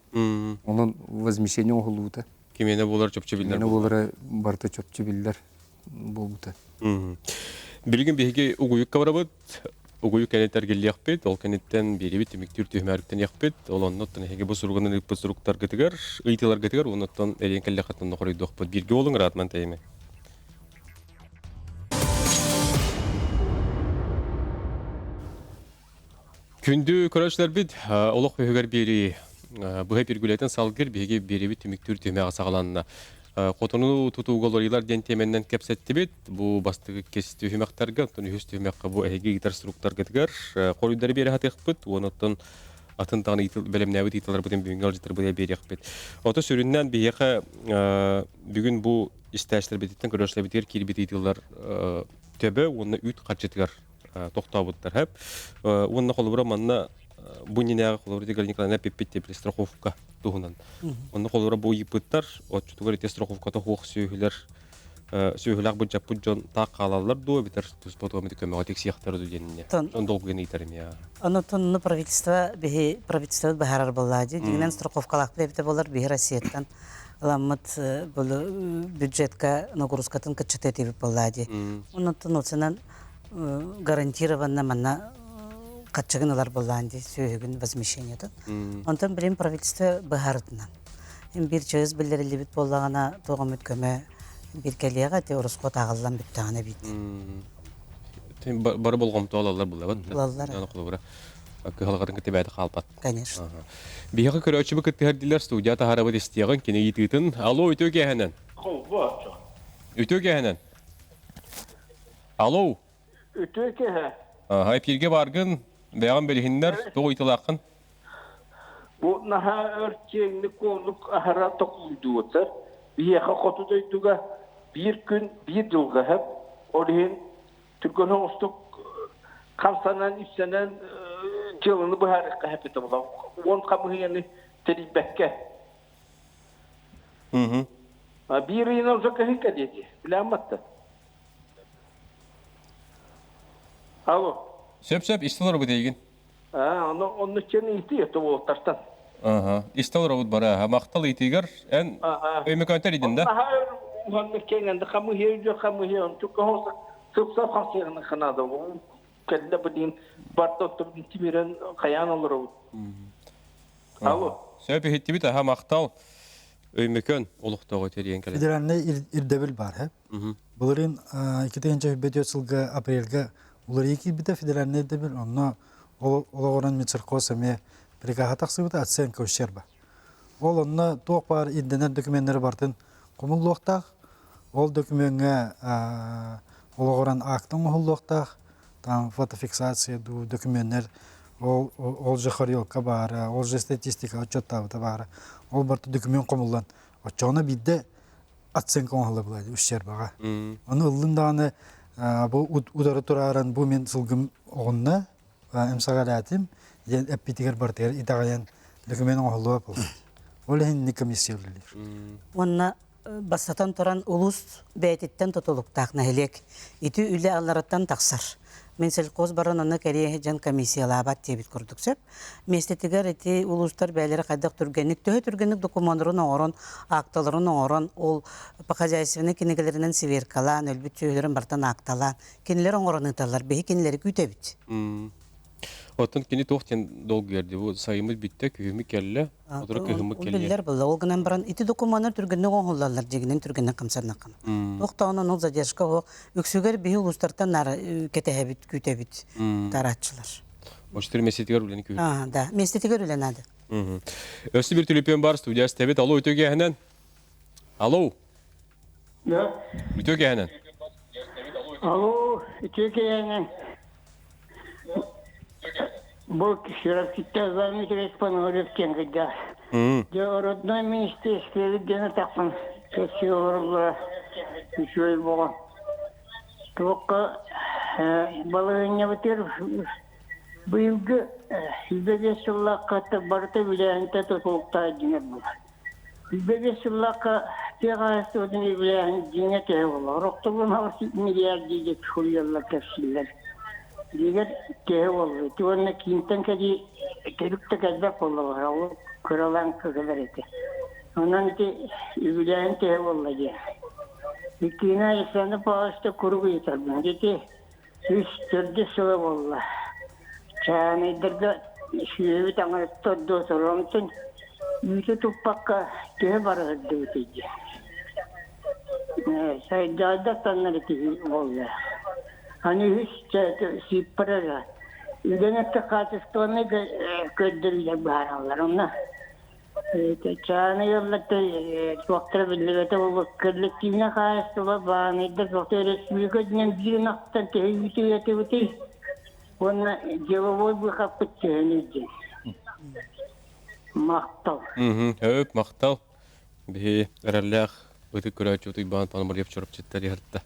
Онон возмещение оҥоһуллубута. Кимиэнэ буолар чопчу биллэр. Кимиэнэ буолара барыта чопчу биллэр буолбута. Билигин биһиги угуйукка барабыт. Угуйу кэнниттэн эргиллиэхпит, ол кэнниттэн биэрибит түмүктүүр түһүмээриктэниэхпит. Ол оннуттан эһиги бу суругунан ыыппыт суруктаргытыгар, ыйытыыларгытыгар уоннуттан эрийэн кэллэххитинэ онно хоруйдуохпут. Бииргэ буолуҥ, ыраатман тэйимэ. Күндү көрөөччүлэрбит, олох үһүгэр биэрии быһа пиргүлэтин салгыр биһиги биэриибит түмүктүүр түһүмэҕэ саҕаланна. Хотону тутууга уларыйыылар диэн тиэмэннэн кэпсэттибит. Бу бастакы иккис түһүмэхтэргэ, оттон үһүс түһүмэххэ бу эһиги ыытар суруктаргытыгар хоруйдары биэрэ сатыахпыт уонна оттон атын даҕаны бэлэмнээбит ыйытыыларбытын бүгүҥҥү ыалдьыттарбытыгар биэриэхпит. Ото сүрүннээн биһиэхэ бүгүн бу истээччилэрбититтэн көрөөччүлэрбитигэр киирбит ыйытыылар төбө уонна үүт харчытыгар тохтообуттар. Хэп. Уонна холобура манна бу иннинээҕи холобура Галина Николаевна эппиппит диэбит страховка туһунан. Онно холобура бу ыйыппыттар, оччотугар ити страховката суох сүөһүлэр сүөһүлээх былдьаппыт дьон таах хаалаллар дуо эбэтэр туспа туом көмөҕө тиксиэхтэрэ дуо диэнинэ. Дьон долгуйан ыйытар эмиэ. Онон правительство биһи правительство быһаарар буоллаа дии. Дьиҥинэн страховкалаахпыт эбитэ буолар биһи Россияттан ыламмыт бюджетка нагрузкатын кыччата этибит буоллаа дии. Онон оценан гарантированно манна хаччыгын ылар буоллаан дии сүөһүгүн возмещениетын. Онтон билим правительство быһаарытынан. Биир чыыс биллэриллибит буоллаҕына туох эмит көмө биир кэлиэҕэ ити ороскуот ааҕыллан бүттэҕинэ биит. Бары болҕомто алаллар буллабын. Ылаллар. Холобура кыһалҕатын кытта бэйэтэ хаалбат. Конечно. Биһиэхэ көрөөччүбү кыттыһар дилер студия таһаарабыт истиэҕин кини ыйытыытын. Алло, үтүө киэһэнэн. Үтүө киэһэнэн. Алло. Үтүө киэһэ. Аха, эпииргэ бааргын, бэйэҕин билиһиннэр, туох ыйыталааххын? Бу наһаа өр киэҥник куолук аһара токуйдуутар. Биһиэхэ хоту дойдуга биир күн биир дьылга сөп. Ол иһин түргэн оҕустук хамсанан, үссэнэн дьыаланы быһаарыахха сөп этэ буолла. Уон хамыһыйаны тэрийбэккэ. Биир ыйынан уже кыһын диэти. Билэн батта. Алло. Сөп-сөп, истэ олоробут эйигин. Аа, ону онну чен ыйытыы это уолаттартан. Ага, истэ олоробут бара. Махтал ыйытыыгар эн өймөкөөнтөр идин да? Наһаа уһаннык кэҥэнди хамыһыа үдүө хамыһыа онтукка хоса сыпсап хасыгына ханада кэллэ билин барда оттон тимирен хайаан олоробут. Алло. Сөп иһиттибит, аха махтал. Өймөкөн олохтооҕу тэрийэн кэлэн. Федеральнай ирдэбил бар, хэ? Былырыын 2024 сылга апрельга уларыйыы киирбитэ федеральнай ирдэбил, онно олоҕуран Минсельхоз эмиэ прикаһа тахсыбыта оценка ущерба. Ол онно туох баар ирдэнэр докуменнары барытын хомуллуохтаах, ол докумуоҥҥа олоҕуран акта оҥоһуллуохтаах, там фотофиксация дуу докуменнар ол ол же хорелка баара, ол же статистика отчеттаабыта баара, ол барыта документ хомуллан оччоҕуна биирдэ оценка оҥоһулла былаады ущербаҕа. Ону ыллын даҕаны бу удары турааран бу мин сылгым оҕунна эмсэҕэлээтим диэн эппитигэр барытыгар итэҕэйэн документ оҥоһуллуо буолбут. Ол иһин инник комиссия үлэлиир. Уонна бастатан туран улуус бэйэтиттэн тутулуктаах нэһилиэк. Ити үлэ аллараттан тахсар. Минсельхоз баран онно кэриэһи дьон комиссиялаабат диэбит курдук сөп. Миэстэтигэр ити улуустар бэйэлэрэ хайдах түргэнник, төһө түргэнник докумуоннарын оҥорон, акталарын оҥорон, ол по хозяйственнай кинигэлэринэн сверкалаан, өлбүт сүөһүлэрин барытын акталаан, кинилэр оҥорон ыыталлар, биһи кинилэри күүтэбит. Оттон кини туох диэн долгуйар дии бу сайыммыт бүттэ, күһүммүт кэллэ, отура кыһыммыт кэллэ. Биллэр буолла. Ол гынан баран ити докумуоннар түргэнник оҥоһуллаллар дьиҥинэн түргэнник хамсаннаххына. Туох даҕаны оннук задержка суох. Үксүгэр биһи улуустартан наар кэтэһэбит, күүтэбит тарааччылар. Очтер миэстэтигэр үлэни күүр. Аа, да, миэстэтигэр үлэ наада. Өссө бір түлүпүөн бар студия истэбит. Алло, үтүө киэһэнэн. Алло. Да. Үтүө киэһэнэн. Алло, үтүө киэһэнэн. Бу Сироткиттан Иван Пономарев диэн кыйда. Дьэ, родной министерство диэн тахсан кэпсии олороллоро үчүгэй буолан. Туохха балаһыанньабытыгар быйылгы 25 сыллаахха барыта үлэһинтэ тутулуктаах дьиҥэр буолар. 25 сыллаахха тыа хаһаайыстыбатын үбүлээһин дьиҥэ төһө буолар? Орохтобун миллиард диэки суруйаллар кэпсииллэр. Дьиҥэр төһө буолла? Ити уонна киинтэн кэлии төрүк да кэлбэт буолла ол кыралаан кыгылар этэ. Онон ити үбүлээһин төһө буолла диэн. Иккиһинэн Александр Павловичта куруук ыйытарбын. Ити үс төрдүс сыла буолла. Чаанайдарга сүөһүбүт аҥарыттар дуо сороҥтон үүтү туппакка төһө барыһырдыбытый диэн. Сайдаардар таҥнары киһи буолла. Аны үһүс сыыппара эрэ. Үлэн өттө хаачыстыбаннай көрдөрүүлэр быһаараллар. Онно Чаанай ыалларта туохтара биллибэтэ буолуо. Коллективнай хаһаайыстыба баанайдар туохта өрөспүүбүлүкэ үрдүнэн биир ынахтан төһө үүтү ыатыбытый уонна деловой быыхаппыт төһөнүй диэн. Махтал. Өп, махтал. Биһи эрэллээх ытык көрөөччү Уйбаан Пономарев Чурапчыттар иһэртэ.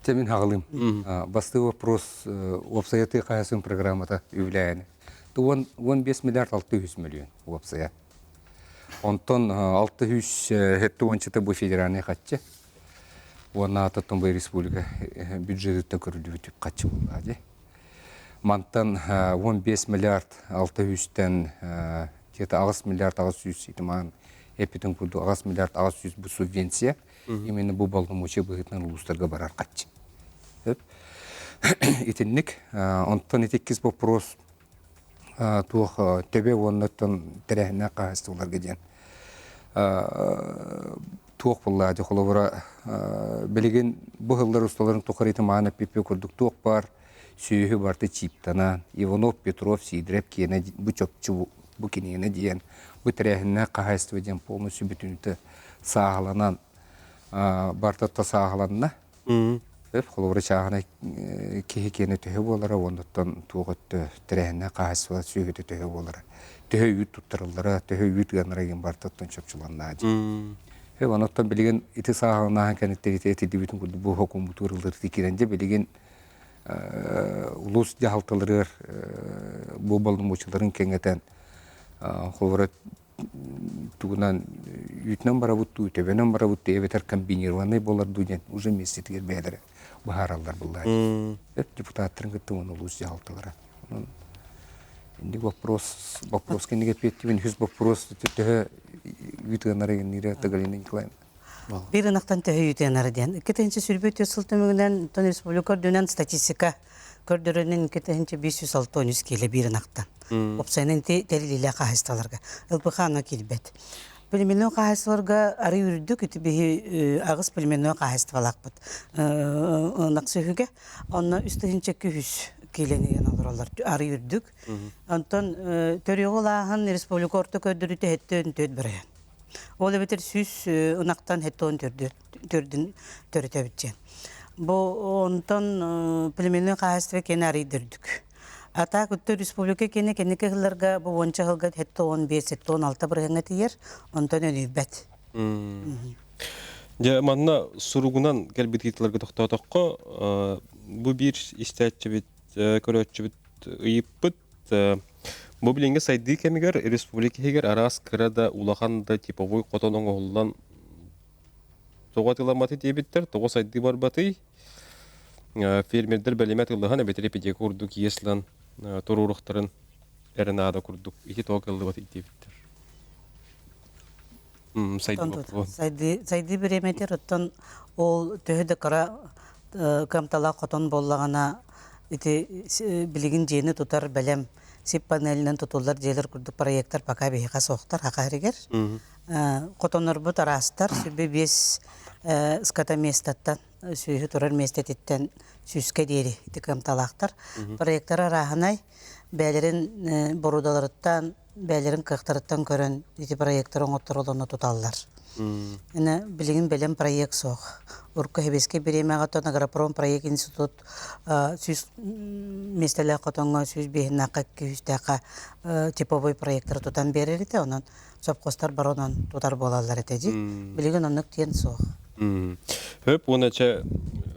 Чэ мин хаҕылыым. Бастыы вопрос уопсайа тыа хаһаайыстыбатын программата үбүлээһини. 15 миллиард 600 миллион уопсайа. Онтон 670 бу федеральный хаччы. Уонна атыттан бу республика бюджетыттан көрүллүбүт үп хаччы буолла дии. Мантан 15 миллиард 600-тэн где-то 8 миллиард 800 итимаан эппитин курдук 8 миллиард 800 бу субвенция. Именно бу боломуочуйа быһыытынан улуустарга барар хаччы. Итинник. Онтон ити иккис вопрос туох төбө уонна оттон тэрээһиннээх хаһаайыстыбаларга диэн туох буллаа дьэ холобура билигин бу сыллар усталарын тухары итимаан эппиппи курдук туох баар сүөһү барыта чиптанан Иванов Петров Сидоров киэнэ бу чопчу бу киниэнэ диэн бу тэрээһиннээх хаһаайыстыба диэн полностью бүтүнүтэ сааһыланан барыта сааһыланна Өп, холобура чааһынай киһи киэнэ төһө буолара уоннаттан туох өттө тэрээһиннээх хаһаайыстыба сүөһүтэ төһө буолара, төһө үүт туттарыллара, төһө үүт ыанара диэн барытыттан чопчуланнаа дии. Өп, оноттон билигин ити сааһыланааһын кэнниттэн ити этиллибитин курдук бу хокуммутугар ылларыты киирэн дьэ билигин улуус дьаһалталарыгар бу боломуочуйаларын кэҥэтэн холобура тугунан үүтүнэн барабыт дуу, төбөнөн барабыт дуу, эбэтэр комбинированный буолар дуу диэн уже миэстэтигэр бэйэлэрэ быһаараллар буллаа. Депутаттарын кытта уонна улуус дьаһалталара. Инник вопрос, вопрос кэннигэ эппиэттибин, үһүс вопрос төһө үүт ыанара иҥниирэ Галина Николаевна. Биир ынахтан төһө үүт ыанара диэн. 2024 сыл түмүгүнэн республика үрдүнэн статистика көрдөрөнүн 2563 киилэ биир ынахтан. Уопсайынан ити тэрилиилээх хаһаайыстыбаларга ЛПХ-ны киирбэт. Племенной хаһаайыстыбаларга арый үрдүк ити биһи аҕыс племенной хаһаайыстыбалаахпыт ынах сүһүгэ. Онно 3200 киилэни ыан олороллор арый үрдүк. Онтон төрүөҕү ылааһын республика орто көрдөрүүтэ 74 бырыһыан. Ол эбэтэр 100 ынахтан 74 төрдүн төрөтөбүт диэн. Бу онтон племенной хаһаайыстыба киэнэ арыйда үрдүк. А так өттө республика киэнэ кэнники сылларга бу уонча сылга 75-76 бырыһыаҥҥа тиийэр, онтон өнүйбэт. Дьэ, манна суругунан кэлбит ыйытыыларга тохтоотоххо, бу биир истээччибит, көрөөччүбүт ыйыппыт Бу билиҥҥи сайдыы кэмигэр республика иһигэр араас кыра да, улахан да типовой хотон оҥоһуллан тоҕо атыыламматый диэбиттэр, тоҕо сайдыы барбатый? Фермердэр бэлэмэ атыылаһан эбэтэр ипотека курдук иэс ылан туруоруохтарын эрэ наада курдук. Ити тоҕо кыаллыбатый диэбиттэр. Сайдыы боппуруоһун. Сайдыы, сайдыы бириэмэтигэр оттон ол төһө да кыра кыамталаах хотон буоллаҕына ити билигин дьиэни тутар бэлэм сип панелинэн тутуллар дьиэлэр курдук проектар пока биһиэхэ суохтар хаха иһигэр. Хотоннорбут араастар сүбэ биэс скотоместаттан сүөһү турар миэстэтиттэн сүүскэ диэри ити кыамталаахтар. Проектар арааһынай бэйэлэрин боруодаларыттан бэйэлэрин кыахтарыттан көрөн ити проектары оҥоттороллорун туталлар. Ine билигин бэлэм проект суох. Урукку сэбиэскэй бириэмэҕэ оттон агропром проект институт 100 миэстэлээх хотоҥҥо 105-нээххэ 200-тээххэ типовой проектары тутан биэрэр этэ. Онон сопхуостар бары онон тутар буолаллар этэ дии. Билигин оннук диэн суох. Хөп уонна чэ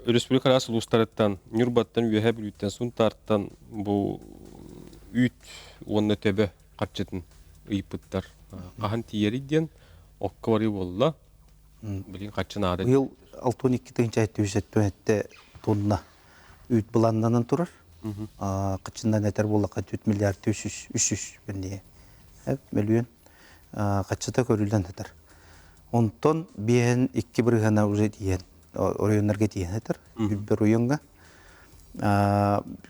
республика араас улуустарыттан Ньурбаттан, Үөһээ Бүлүүттэн, Сунтаартан бу үүт уонна төбө харчытын ыйыппыттар. Хаһан тиийэрий диэн окко барыы буолла. Билигин харчы наада. Быйыл 62 тыһыынча 777 тонна үүт былааннанан турар. Кыччындан этэр буоллахха 4 миллиард 300 300 бэнниэ мөлүйүөн хаччыта көрүллэн сытар. Онтон биэһин икки бырыһыана уже тиийэн оройуоннарга тиийэн сытар. Үббэр райоҥҥа.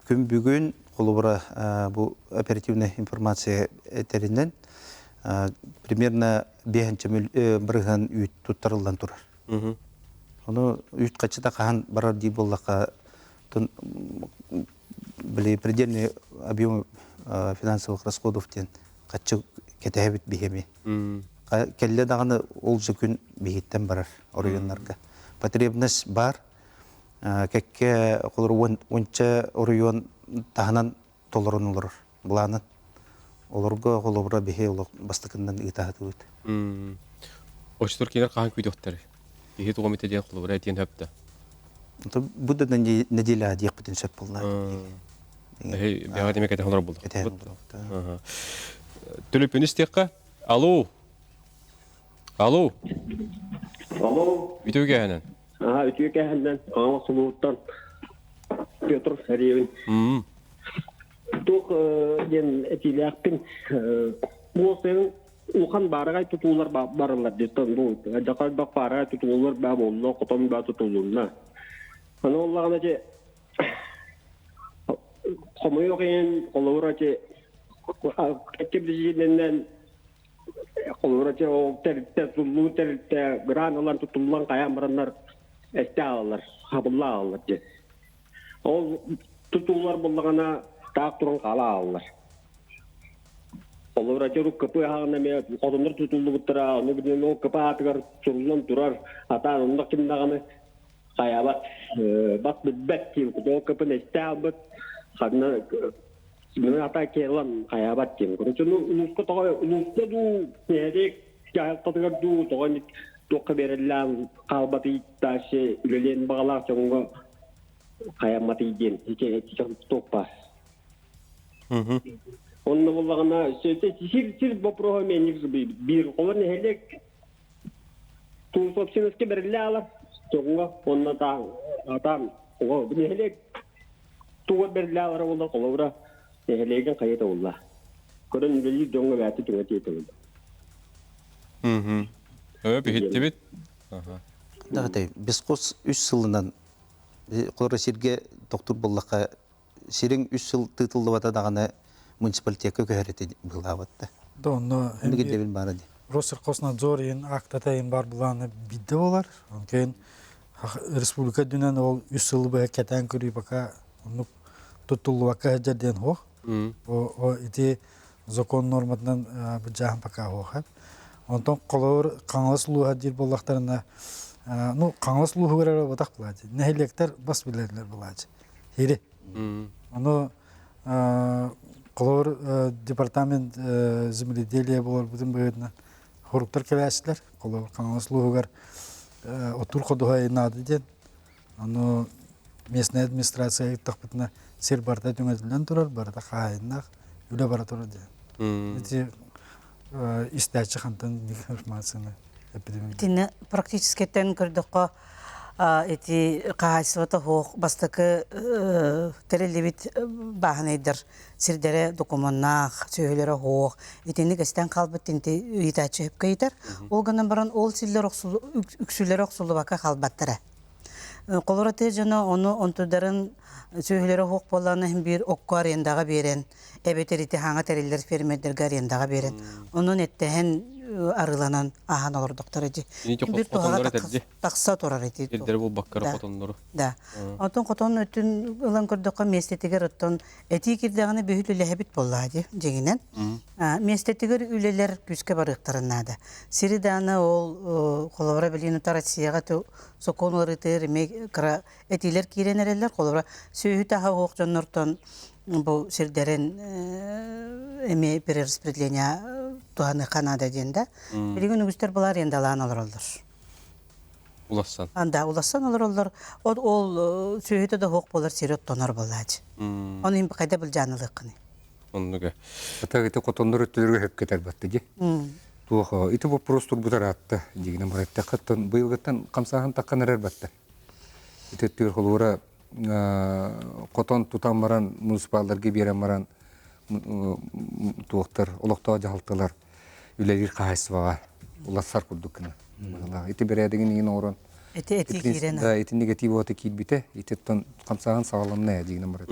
Күн бүгүн Холобура, бу оперативная информация этэринэн, примерно биэһинчэ бырыһыан үүт туттарыллан турар. Ону үүт хаччыта хаһан барар дии буоллахха, били предельный объем финансовых расходов диэн хаччы кэтэһэбит биһиэми. Кэллэ даҕаны ол же күн биһиттэн барар оройуоннарга. Потребность бар. Кэккэ холор уонча оройуон таһынан толорон олорор былаанын. Олорго холобура биһи олох бастакыннан ыытаһытыбыт. Очтор кинилэр хаһан күүтүөхтэр? Киһи тугу эмитэ диэн холобура этиэн сөп да? Бу да неделя диэхпитин сөп буолла. Бэҕэ демек этэ олорор буолла. Төлөпүөн истиэххэ. Алло. Алло. Алло. Үтүө кээһэнэн. Аха, үтүө кээһэннэн Аҥа сулууттан Петр Саревин. Туох диэн этиилээхпин бу улахан баараҕай тутуулар барыллар диттэн бу дьакайбах баараҕай тутуулар баа буолла хотон баа тутулунна. Аны оллаҕына же хомойуох иһин холобура же кэккэ холобура же ол тэрилтэ туллуу тэрилтэ грант ылан тутуллан хайаан бараннар эстэ аалалар хабылла аалалар же Ол тутуулар буллаҕына таах туран хаала ааллар. Холобура дьону КП аһаҕына эмиэ хотоннор тутуллубуттара, ону билин ол КП аатыгар суруллан турар, атаан онно ким даҕаны хайаабат, бас билбэт диэн ол КП-ны эстэ аалбыт, ханна маны ата киэлан хайаабат диэн. Короче, ну улууска тоҕо улууска дуу, нэһилиэк дьаһалтатыгар дуу тоҕо туохха биэрэллээн хаалбатый дальше үлэлиэн баҕалаах дьоҥҥо хайамматый диэн туох баар. Онно буллаҕына сир сир боппуруоһа эмиэ биир холор нэһилиэк собственностька бэриллэ аалар дьоҥҥо уонна атаан нэһилиэк тугар бэриллэ аалара буолла холобура нэһилиэгин хайыта буолла көрөн үлэлиир дьоҥҥо бэйэтэ түҥэтиэ буолла. Өп иһиттибит. Даҕатай, бесхоз үс сылынан Холобура сиргэ тохтуур буоллахха, сириҥ үс сыл тыытыллыбата даҕаны муниципалитекка көһөр этэ быһыылаабат да. Да онно Оннук ирдэбил баара дии. Россельхознадзор иһин актата иһин бар былаана биирдэ буолар. Онкейн республика үрдүнэн ол үс сылы быһа кэтээн көрүү пока оннук туттуллубакка сылдьар диэн суох. О ити закон норматынан быдьааһын пока суох. Онтон холобур Хаҥалас улууһа диир буоллахтарына, ну Хаҥалас улууһугар эрэ буолбатах былаадьы. Нэһилиэктэр бас билэллэр былаадьы. Хири. Ону холобур департамент земледелия буоларбытын быһыытынан хоруктар кэлээччилэр. Холобур Хаҥалас улууһугар отур ходуһа наада диэн. Ону местная администрация ыйыттахпытына сир барыта түҥэтиллэн турар, барыта хаһаайыннаах, үлэ бара турар диэн. Ити истээччи хантан информацияны эпидемия. Итиннэ практически көрдөххө ити хаһаайыстыбата суох бастакы тэриллибит бааһынайдар сирдэрэ докумуоннаах, сүөһүлэрэ суох итинник эстэн хаалбыт тинти ыйытааччы сөпкө ыйытар. Ол гынан баран ол силлэр үксүлэрэ охсуллубакка хаалбаттара. Холоро тыа дьоно ону онтударын сүөһүлэрэ суох буоллаҕына иһин биир окко арендаҕа биэрэн, эбэтэр ити хаҥа тэриллэр фермердэргэ арендаҕа биэрэн, онон эттэһэн арыыланан аһан олордохтор ити. Биир туһаҕа тахса турар ити. Ирдэрэ булбаккара хотоннору. Да. Онтон хотон өттүн ылан көрдөххө миэстэтигэр оттон этии кирдэҕинэ бүһүл үлэһэбит буоллаҕа дии дьиҥинэн. Миэстэтигэр үлэлэр күүскэ барыахтарын наада. Сири дааны ол холобура билигин Россияҕа сокуон уларытыыр эмиэ кыра этиилэр киирэн эрэллэр. Холобура сүөһү таһа оһох дьоннортон бу сирдэрин эмиэ перераспределение туһаныахха наада диэн да. Билигин үгүстэр былар арендалаан олороллор. Улассан. Анда улассан олороллор. Ол ол сүөһүтэ да оһох буолар сири оттонор буолааччы. Оны им кайда былдьаанылыаххыный? Оннуга. Ата ити хотоннор өттүлөргө хөп кетер батты ди. Туох ити вопрос турбутар атта дигинен бараттахаттан быйылгыттан хамсааһын таххан эрэр батта. Ити өттүгэр холуура хотон тутан баран муниципалларга биэрэн баран туохтар олохтоох дьаһалталар үлэлиир хаһаайыстыбаҕа улассар курдук гына. Ити бэрээдэгин иҥин оҥорон Ити эти киирэн. Да, ити негатив уота киирбитэ. Ититтэн хамсааһын саҕаланна дигинен барат.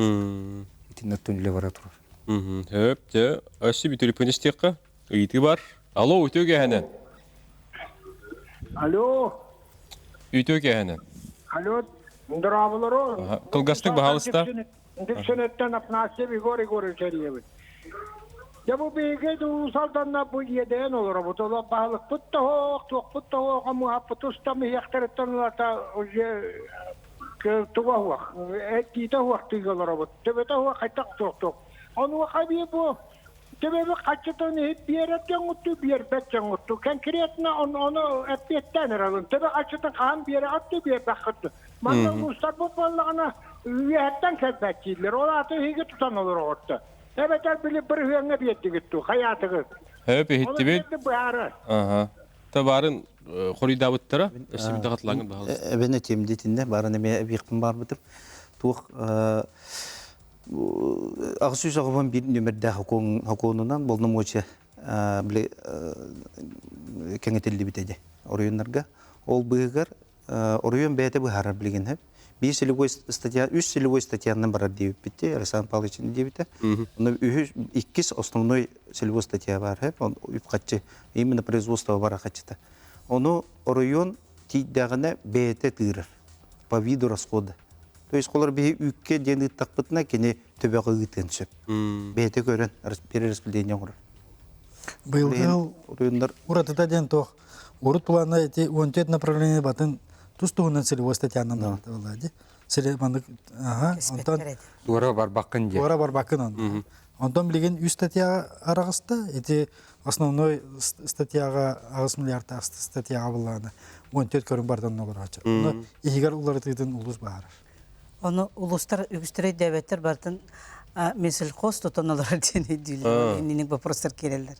Итиннэ түнле бара турар. Хөп, дьэ, өссө бүтүрүппүн истиэххэ. Ыйытыы бар. Алло, үтүө киэһэнэн. Алло. Үтүө киэһэнэн. Алло, здраволоро. Кылгастык баһаалыста. Дүпсүнүттэн Афанасьев Егор Егорович эрийэбит. Дьэ бу биһиги Уус Алданна бу иэдэйэн олоробут. Олор баһылыкпыт да суох, туохпут да суох, омуһаппыт устам иһиэхтэриттэн ылата уже туга суох, этиитэ суох тыыга олоробут. Төбөтө суох хайдах суох. Онуоха бии бу Төбөбү хаччытын иһит биэрэр дьоҥҥуттуу, биэрбэт дьоҥҥуттуу. Конкретно ону эппиэттээн эрэлин. Төбө хаччытын хаһан биэрэҕит дуу, биэрбэххит дуу. Манна улуустарбыт буоллаҕына үөһэттэн кэлбэт дииллэр. Ол аата эһиги тутан олороҕут да. Эбэтэр били бырыһыаҥҥа биэрдигит дуу, хайаатыгыт? Хөп иһиттибит. Оны быһаарар. Аха. Табарын хоруйдаабыттара. Өссө биир хатылаҥын баһалыста. Эбэн этиэм диэтиннэ, баарын эмиэ эбиэхпин баарбытым. Туох 881 нүмердээх хокуонунан полномочия били кэҥэтиллибитэ дии оройуоннарга. Ол быыһыгар оройуон бэйэтэ быһаарар билигин сөп. Биир целевой статья, үс целевой статьянан барар диэбиппит Александр Павлович диэбитэ. Онно үһүс, иккис основной целевой статья бар сөп. Он үп-харчы, именно производство бар харчыта. Ону оройуон тиийдэҕинэ бэйэтэ тыырар по виду расхода. То есть холор биһи үүккэ диэн ыыттахпытына кини төбөҕө ыытыан сөп. Бэйэтэ көрөн перераспределение оҥорор. Быйылгы сыл уратыта диэн туох урут плана эти 14 направление батын тус туһунан целевой статьянан барда ди. Сире маннык аха онтон Туора барбаккын диye. Туора барбаккын он. Онтон билигин үс статьяга араҕыста. Ити основной статьяга 8 миллиард статьяга буллааны 14 көрүҥ бардан олороочу. Ону иһигэр уларытыытын улус баарар. Ону улустар үгүстэрэ өйдөөбөттөр барытын Минсельхоз тутан олорор диэн өйдүүллэр. Инник вопростар киирэллэр.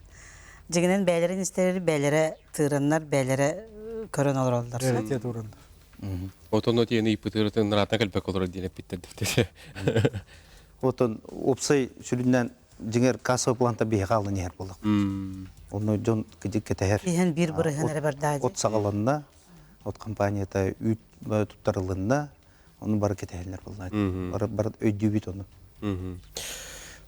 Дьиҥинэн бэйэлэрин истэрэр, бэйэлэрэ тыыраннар, бэйэлэрэ көрөн олороллор. Реалитет ууруннар. Отон отиэни ыйпытырытын ыраатан кэлбэккэ олорор диэн эппиттэр дэптэр. Отон уопсай сүрүннээн дьиҥэр кассовый планта биһиэхэ алын иһэр буоллах. Онно дьон кыдьык кэтэһэр. Иһэн биир бырыһын эрэ бардаа. От саҕаланна, от компанията үүт туттарылынна, ону бары кэтэһэллэр буолла. Бары бары өйдүүбүт ону.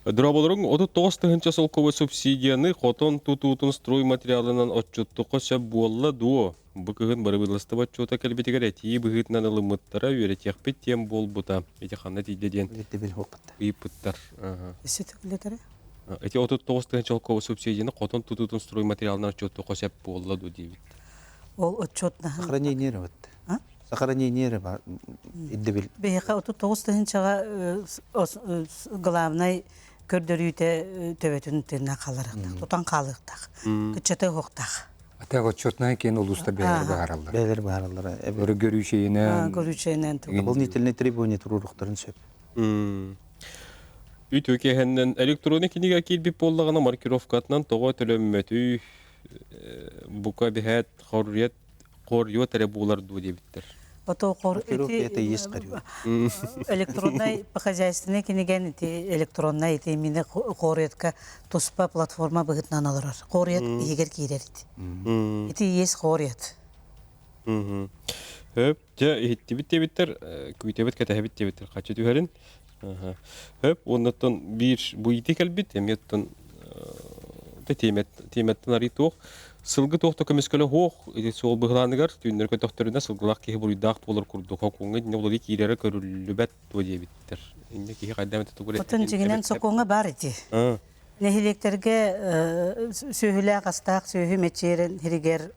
Дроболоруҥ 39 тыһыынча солкуобай субсидияны хотон тутуутун стройматериалынан отчуттукка сөп буолла дуо? Бу кыһын бырабыыталыстыба отчуота кэлбитигэр этии быһыытынан ылыммыттара үөрэтиэхпит диэн буолбута. Ити ханна тиийдэ диэн ыйыппыттар. Өссө төгүллэтэрэ? Ити 39 тыһыынча солкуобай субсидияны хотон тутуутун стройматериалынан отчуоттуохха сөп буолла дуо диэбит. Ол отчуотнаһын... Сохранение эрэ бат. Сохранение эрэ бар ирдэбил. Биһиэхэ 39 тыһыынчаҕа главнай көрдөрүүтэ төбөтүн тыынна хааларыахтаах, тутан хаалыахтаах, кыччата уһуохтаах. Ата отчетнай киэн улууста бэйэлэр быһаараллар. Бэйэлэр быһаараллар. Өрө көрүүчэйинэн. Көрүүчэйинэн. Дополнительные требования туруоруохтарын сөп. Үтүө киэһэннэн электронный кинигэ киирбит буоллаҕына маркировкатынан тоҕо төлөммөтүй бука биһээт хоруйат хоруйуот эрэ буолар дуо диэбиттэр. Ото хор ити электронный хозяйственный кинигэн ити электронный ити мини хоруйатка туспа платформа быһытынан олорор. Хоруйат иһигэр киирэр ити. Ити есть хоруйат. Хөп, дьэ иһиттибит диэбиттэр, күүтэбит кэтэһэбит диэбиттэр хаччы түһэрин. Хөп, уоннаттан биир бу ити кэлбит, эмиэ оттон тиэмэттэн арый туох сылгы туох да көмүскэлэ суох ити суол быһылааныгар түүннэр көтөхтөрүнэ сылгылаах киһи буруйдаах буолар курдук хокуҥҥа итиннэ уларыы киирэрэ көрүллүбэт дуо диэбиттэр инньэ киһи хайдах эмит тугу Отон дьиҥинэн сокуоҥҥа баар ити. Нэһилиэктэргэ сүөһүлээх астаах сүөһү мэчиэрин иһигэр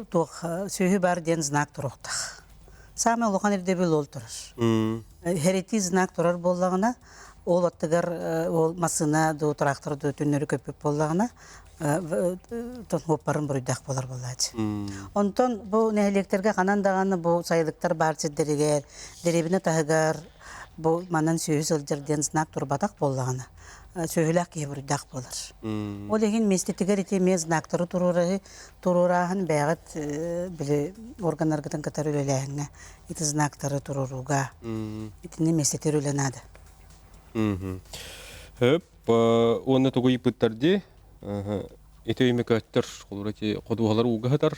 туох сүөһү бар диэн знак туруохтаах. Саамай улахан ирдэбил ол турар. Хэрити знак турар буоллаҕына, ол аттыгар ол массыына дуу, трактор дуу түннэри көппүт буоллаҕына, тон буруйдаах буолар буолааччы. Онтон бу нэһилиэктэргэ ханан даҕаны бу сайылыктар баар сирдэригэр, дэриэбинэ таһыгар бу манан сүөһү сылдьар диэн знак турбатах буоллаҕына, сүөһүлээх киһи буруйдаах буолар. Ол иһин миэстэтигэр ити эмиэ знактары туруораһы туруорааһын бэйэҕит били органнаргытын кытары үлэлээһиҥҥэ ити знактары туруорууга итини миэстэтигэр үлэ наада. Хөп, уонна тугу ыйыппыттар дии? Ити өймөкөөттөр, холобура ити ходуһалар ууга сытар.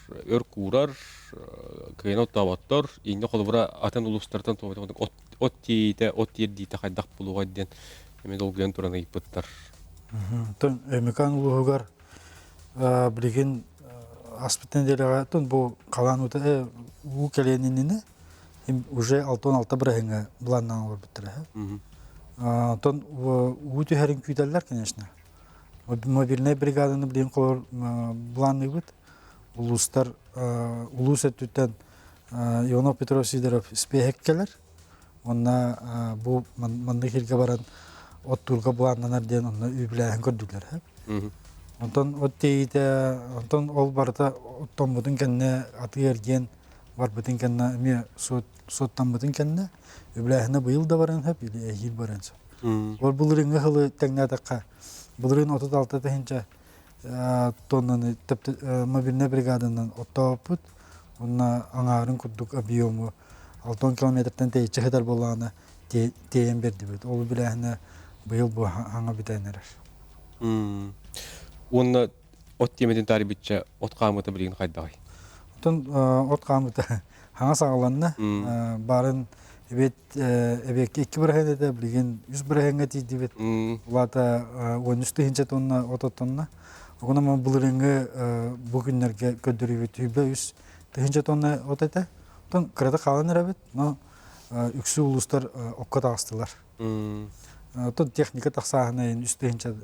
өр куурар, кыайан оттооботтор, инньэ холобура атын улуустартан от, от тиийиитэ, от тиэрдиитэ хайдах буолуоҕай диэн эмиэ долгуйан туран ыйыппыттар. Тон Өймөкөөн улууһугар билигин аспыт нэдиэлэҕэ тон бу халаан уута уу кэлиэн иннинэ уже 66 бырыһыҥҥа былааннаан олорбуттара. Онтон уу түһэрин күүтэллэр, конечно. Мобильнай бригаданы билигин холор былаанныыбыт. Улуустар улуус өттүттэн Иванов Петров Сидоров испиэһэк кэлэр. Уонна бу маннык сиргэ баран оттуурга былааннанар диэн онно үбүлээһин көрдүлэр. Онтон от тиэйиитэ, онтон ол барыта оттоммутун кэннэ атыы-эргиэн барбытын кэннэ эмиэ суоттаммытын кэннэ үбүлээһинэ быйыл да баран сөп или эһиил баран сөп. Ол былырыыҥҥы сылы тэҥнээтэххэ, былырыын 36 тыһыынча тоннаны мобильнай бригаданан оттооппут уонна аҥаарын курдук объему 60 километртан тэйиччи сытар буоллаҕына тиэйэн биэрдибит. Ол үбүлээһинэ быйыл бу хаҥа бүтэн эрэр. Уонна от тиэмэтин таарыйбычча от хаамыыта билигин хайдаҕый? Оттон от хаамыыта хаҥа саҕаланна. Баарын эбиэт эбиэккэ икки бырыһыан этэ, билигин үс бырыһыаҥҥа тиийдибит. Улаата 13 тыһыынча тонна от оттонно. Оҕунан былырыыҥҥы бу күннэргэ көрдөрүүбүт сүүрбэ үс тыһыынча тонна от этэ. Оттон кырата хаалан эрэбит, но үксү улуустар окко таҕыстылар. Оттон техника тахсааһына үс тыһыынча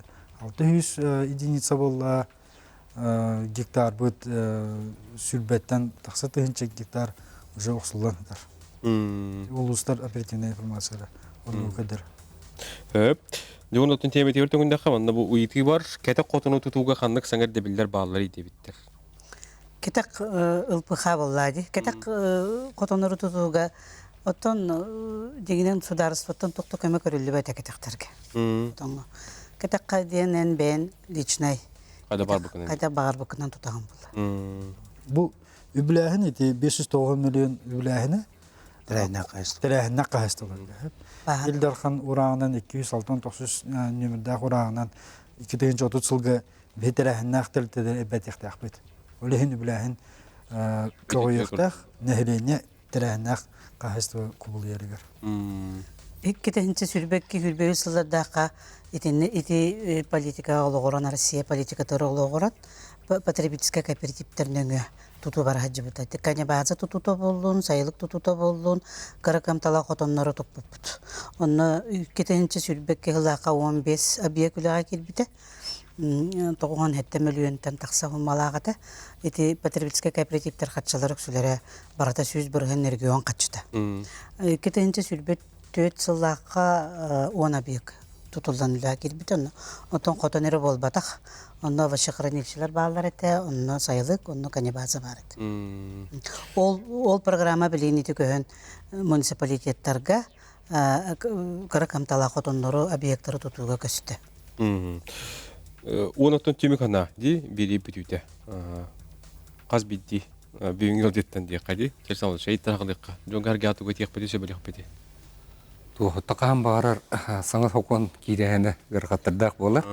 600 единица буолла, гектарбыт сүүрбэттэн тахса тыһыынча гектар уже охсуллан сытар. Улуустар оперативная информациялар оннук көрдөр. Хөп. Дьон оттон тиэмэтигэр төҥүндэххэ манна бу ыйытыы бар. Кэтэх хотону тутууга ханнык саҥа ирдэбиллэр бааллар диэбиттэр. Кэтэх ылпыха буоллаа дии. Кэтэх хотоннору тутууга оттон дьиҥинэн судаарыстыбаттан туох да көмө көрүллүбэт кэтэхтэргэ. Хотоҥҥо. Кэтэххэ диэн эн бэйэн личнай Хайда баарбыкынан. Хайда баҕарбыккынан тутаҕын буолла. Бу үбүлээһин ити 509 миллион үбүлээһинэ Тэрээһиннээх хаһайыстыба. Тэрээһиннээх хаһайыстыбаларга. Ил Дархан урааҕынан 269 нүөмэрдээх урааҕынан 2030 сылга биһи тэрээһиннээх тэрилтэлэр эбэтиэхтээхпит. Ол иһин үбүлээһин көҕүйүөхтээх, нэһилиэнньэ тэрээһиннээх хаһайыстыба кубулуйарыгар. Иккитинчи сүүрбэкки сүүрбэ үс сыллардаахха итинни ити политикаҕа олоҕуран Россия политикатыгар олоҕуран потребительскай кооперативтэр нөҥүө тутуу бара сылдьыбыта. Канебаза тутуута буоллун, сайылык тутуута буоллун, кыра кыамталаах хотоннору туппуппут. Онно иккитинчи сүүрбэкки сыллаахха 15 объект үлэҕэ киирбитэ. 97 мөлүйүөнтэн тахса суммалаах этэ. Ити потребительскай кооперативтэр харчылар үксүлэрэ барыта 100% регион харчыта. 2024 сыллаахха 10 объект тутуллан үлэҕэ киирбитэ. Онно оттон хотон эрэ буолбатах. Онно овощехранилищелар бааллар этэ, онно сайылык, онно канибаза баар этэ. Ол, ол программа билигин ити көһөн муниципалитеттарга кыра кымталаах хотоннору, объекттары тутууга көстө. Уон оттон түмүк анаа дии биэрии бүтүүтэ. Хас биирдии бүгүҥҥү ыалдьыттан диэххэ дии. Чэ, шейт тарҕалыахха. Дьон гаргаатуга тиэхпити сөбүлэхпити. Туохутта хаһан баҕарар саҥа сокуон киирэһинэ ыарахаттардаах буолар.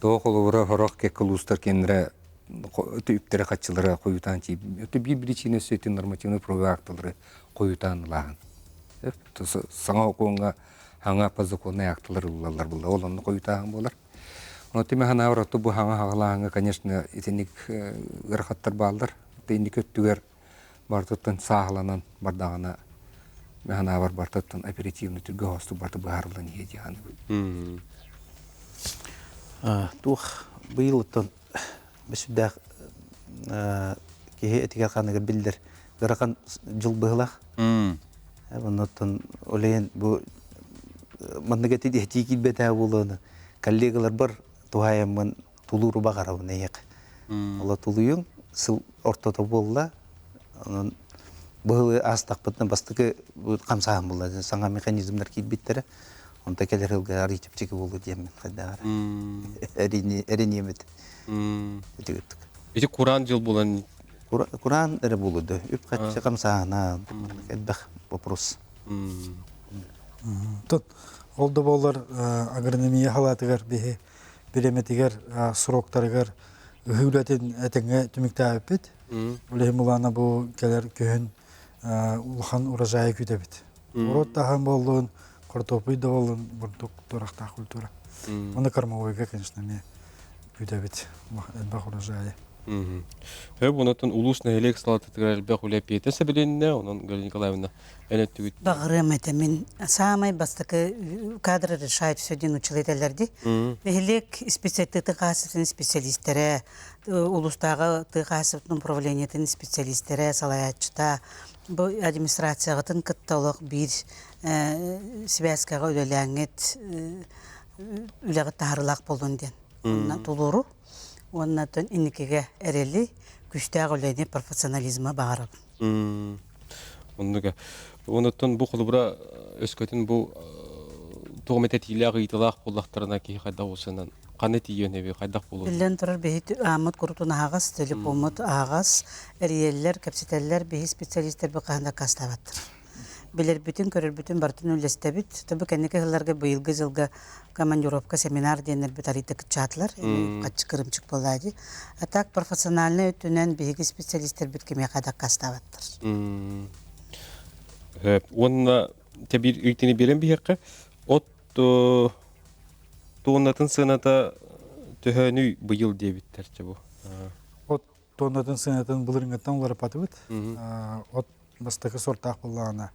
Туох холобура сорох кэккэ улуустар кинилэрэ үптэрэ хаччылара хойутаан тиийбит. Биир причина өссө нормативный правовой акталары хойутаан ылааһын. Саҥа сокуоҥҥа хаҥа подзаконнай акталар ылыллаллар буолла. Ол онно хойутааһын буолар. Ону тимэ санаабар оту бу хаҥа хаҕалааһыҥҥа, конечно, итинник ыарахаттар бааллар. Инники өттүгэр барытыттан сааһыланан бардаҕына санаабар барытыттан оперативный түргө хостук барыта быһаарыллан иһиэ дии саныыбын. Туох быйыл оттон сүрдээх киһи этигэр-хааныгар биллэр ыарахан дьыл быһылаах. Оннуттан олейн бу маннык этии киирбэтэ буолуону коллегаларбар туһаайаммын тулууру баҕарабын эйиэхэ. Ола тулуйуҥ сыл ортото буолла. Онон быһылы аастахпытына бастакы хамсааһын буолла. Саҥа механизмнар киирбиттэрэ. Онто кэлэр сылга арый чэпчэки буолуо диэммин хайдах эрэ эриниэмит. Ити кыттык. Ити кураан дьыл буолан Кураан эрэ буолуо да үп харчы хамсааһына элбэх вопрос. Тут ол да буоллар агрономия халаатыгар биһи бириэмэтигэр сроктарыгар ыһыы үлэтин этэҥҥэ түмүктээбиппит. Ол иһин былаана бу кэлэр күһүн улахан урожайы күүтэбит. Урут таһан буоллун, картопуй да буоллун, бурдук туорахтаах культура. Оны кормовойга, конечно, эмиэ күүтэбит элбэх урожайы. Хөп, онотон улуус нэһилиэк салалтатыгар элбэх үлэ эппиэтэ сэбилиннэ, онон Галина Николаевна эн өттүгүт. Баҕарыам этэ мин саамай бастакы кадры решает все диэн учил этэллэр дии. Нэһилиэк специалитеты хаасытын специалистэрэ, улуустааҕы тыа хаһаайыстыбатын управлениетын специалистэрэ, салайааччыта бу администрацияҕытын кытта олох биир сибээскэҕэ үлэлээҥҥит үлэҕит таһаарыылаах буоллун диэн. Онно тулууру уонна инникигэ эрэли, күүстээх үлэни, профессионализмы баҕарабын. Оннуга. Онуттан бу холобура өскөтүн бу туох эмэ тэтиилээх ыйытылаах буоллахтарына киһи хайдах усунан ханна тиийиэн эби хайдах буолуон Биллэн турар, биһи ааммыт курутун аһаҕас, телефоммут аһаҕас, эрийэллэр, кэпсэтэллэр, биһи специалистэрбит хаһан да аккаастаабаттар. Билэрбитин, көрөрбүтүн барытын үллэстэбит. Бу кэнники сылларга быйылгы дьылга командировка, семинар диэннэрбит арыйда кыччаатылар. Хаччы кырымчык буолла дии. А так профессиональнай өттүнэн биһиги специалистэрбит кимиэхэ да аккаастаабаттар. Уонна тэбиир ыйтыны биэрэн биһиэххэ от туоннатын сыаната төһөнүй быйыл диэбиттэр чэ бу. От туоннатын сыанатын былырыҥҥыттан уларыппатыбыт. От бастакы сортаах буоллаҕына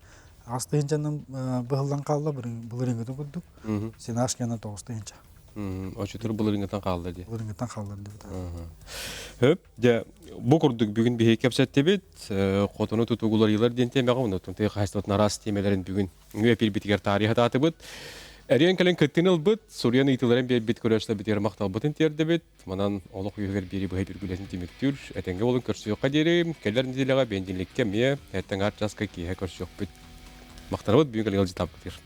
8 тыһыынчанан быһыллан хаалла былырыҥҥытын курдук. Сенажканы 9 тыһыынча. Очутур былырыҥҥытан хаалла дии. Былырыҥҥыттан хаалла диэбит. Хөп, дьэ бу курдук бүгүн биһиги кэпсэттибит. Хотону тутугуларыйлар диэн тиэмэҕэ оннуттан тыа хаһаайыстыбатын араас тиэмэлэрин бүгүн эпиирбитигэр таарыйа сатаатыбыт. Эриэн кэлэн кыттыыны ылбыт, суруйан ыйытыыларын биэрбит көрөөччүлэрбитигэр махталбытын тиэрдэбит. Манан олох үөһүгэр биэри быһа бүргүлэтин түмүктүүр. Этэҥҥэ буолун көрсүөххэ диэри, кэлэр нэдиэлэҕэ бэнидиэнньиккэ эмиэ эртэн аар чааска киэһэ көрсүөхпүт. Махтанабыт бүгүн кэлэн ыалдьытаабытыгар.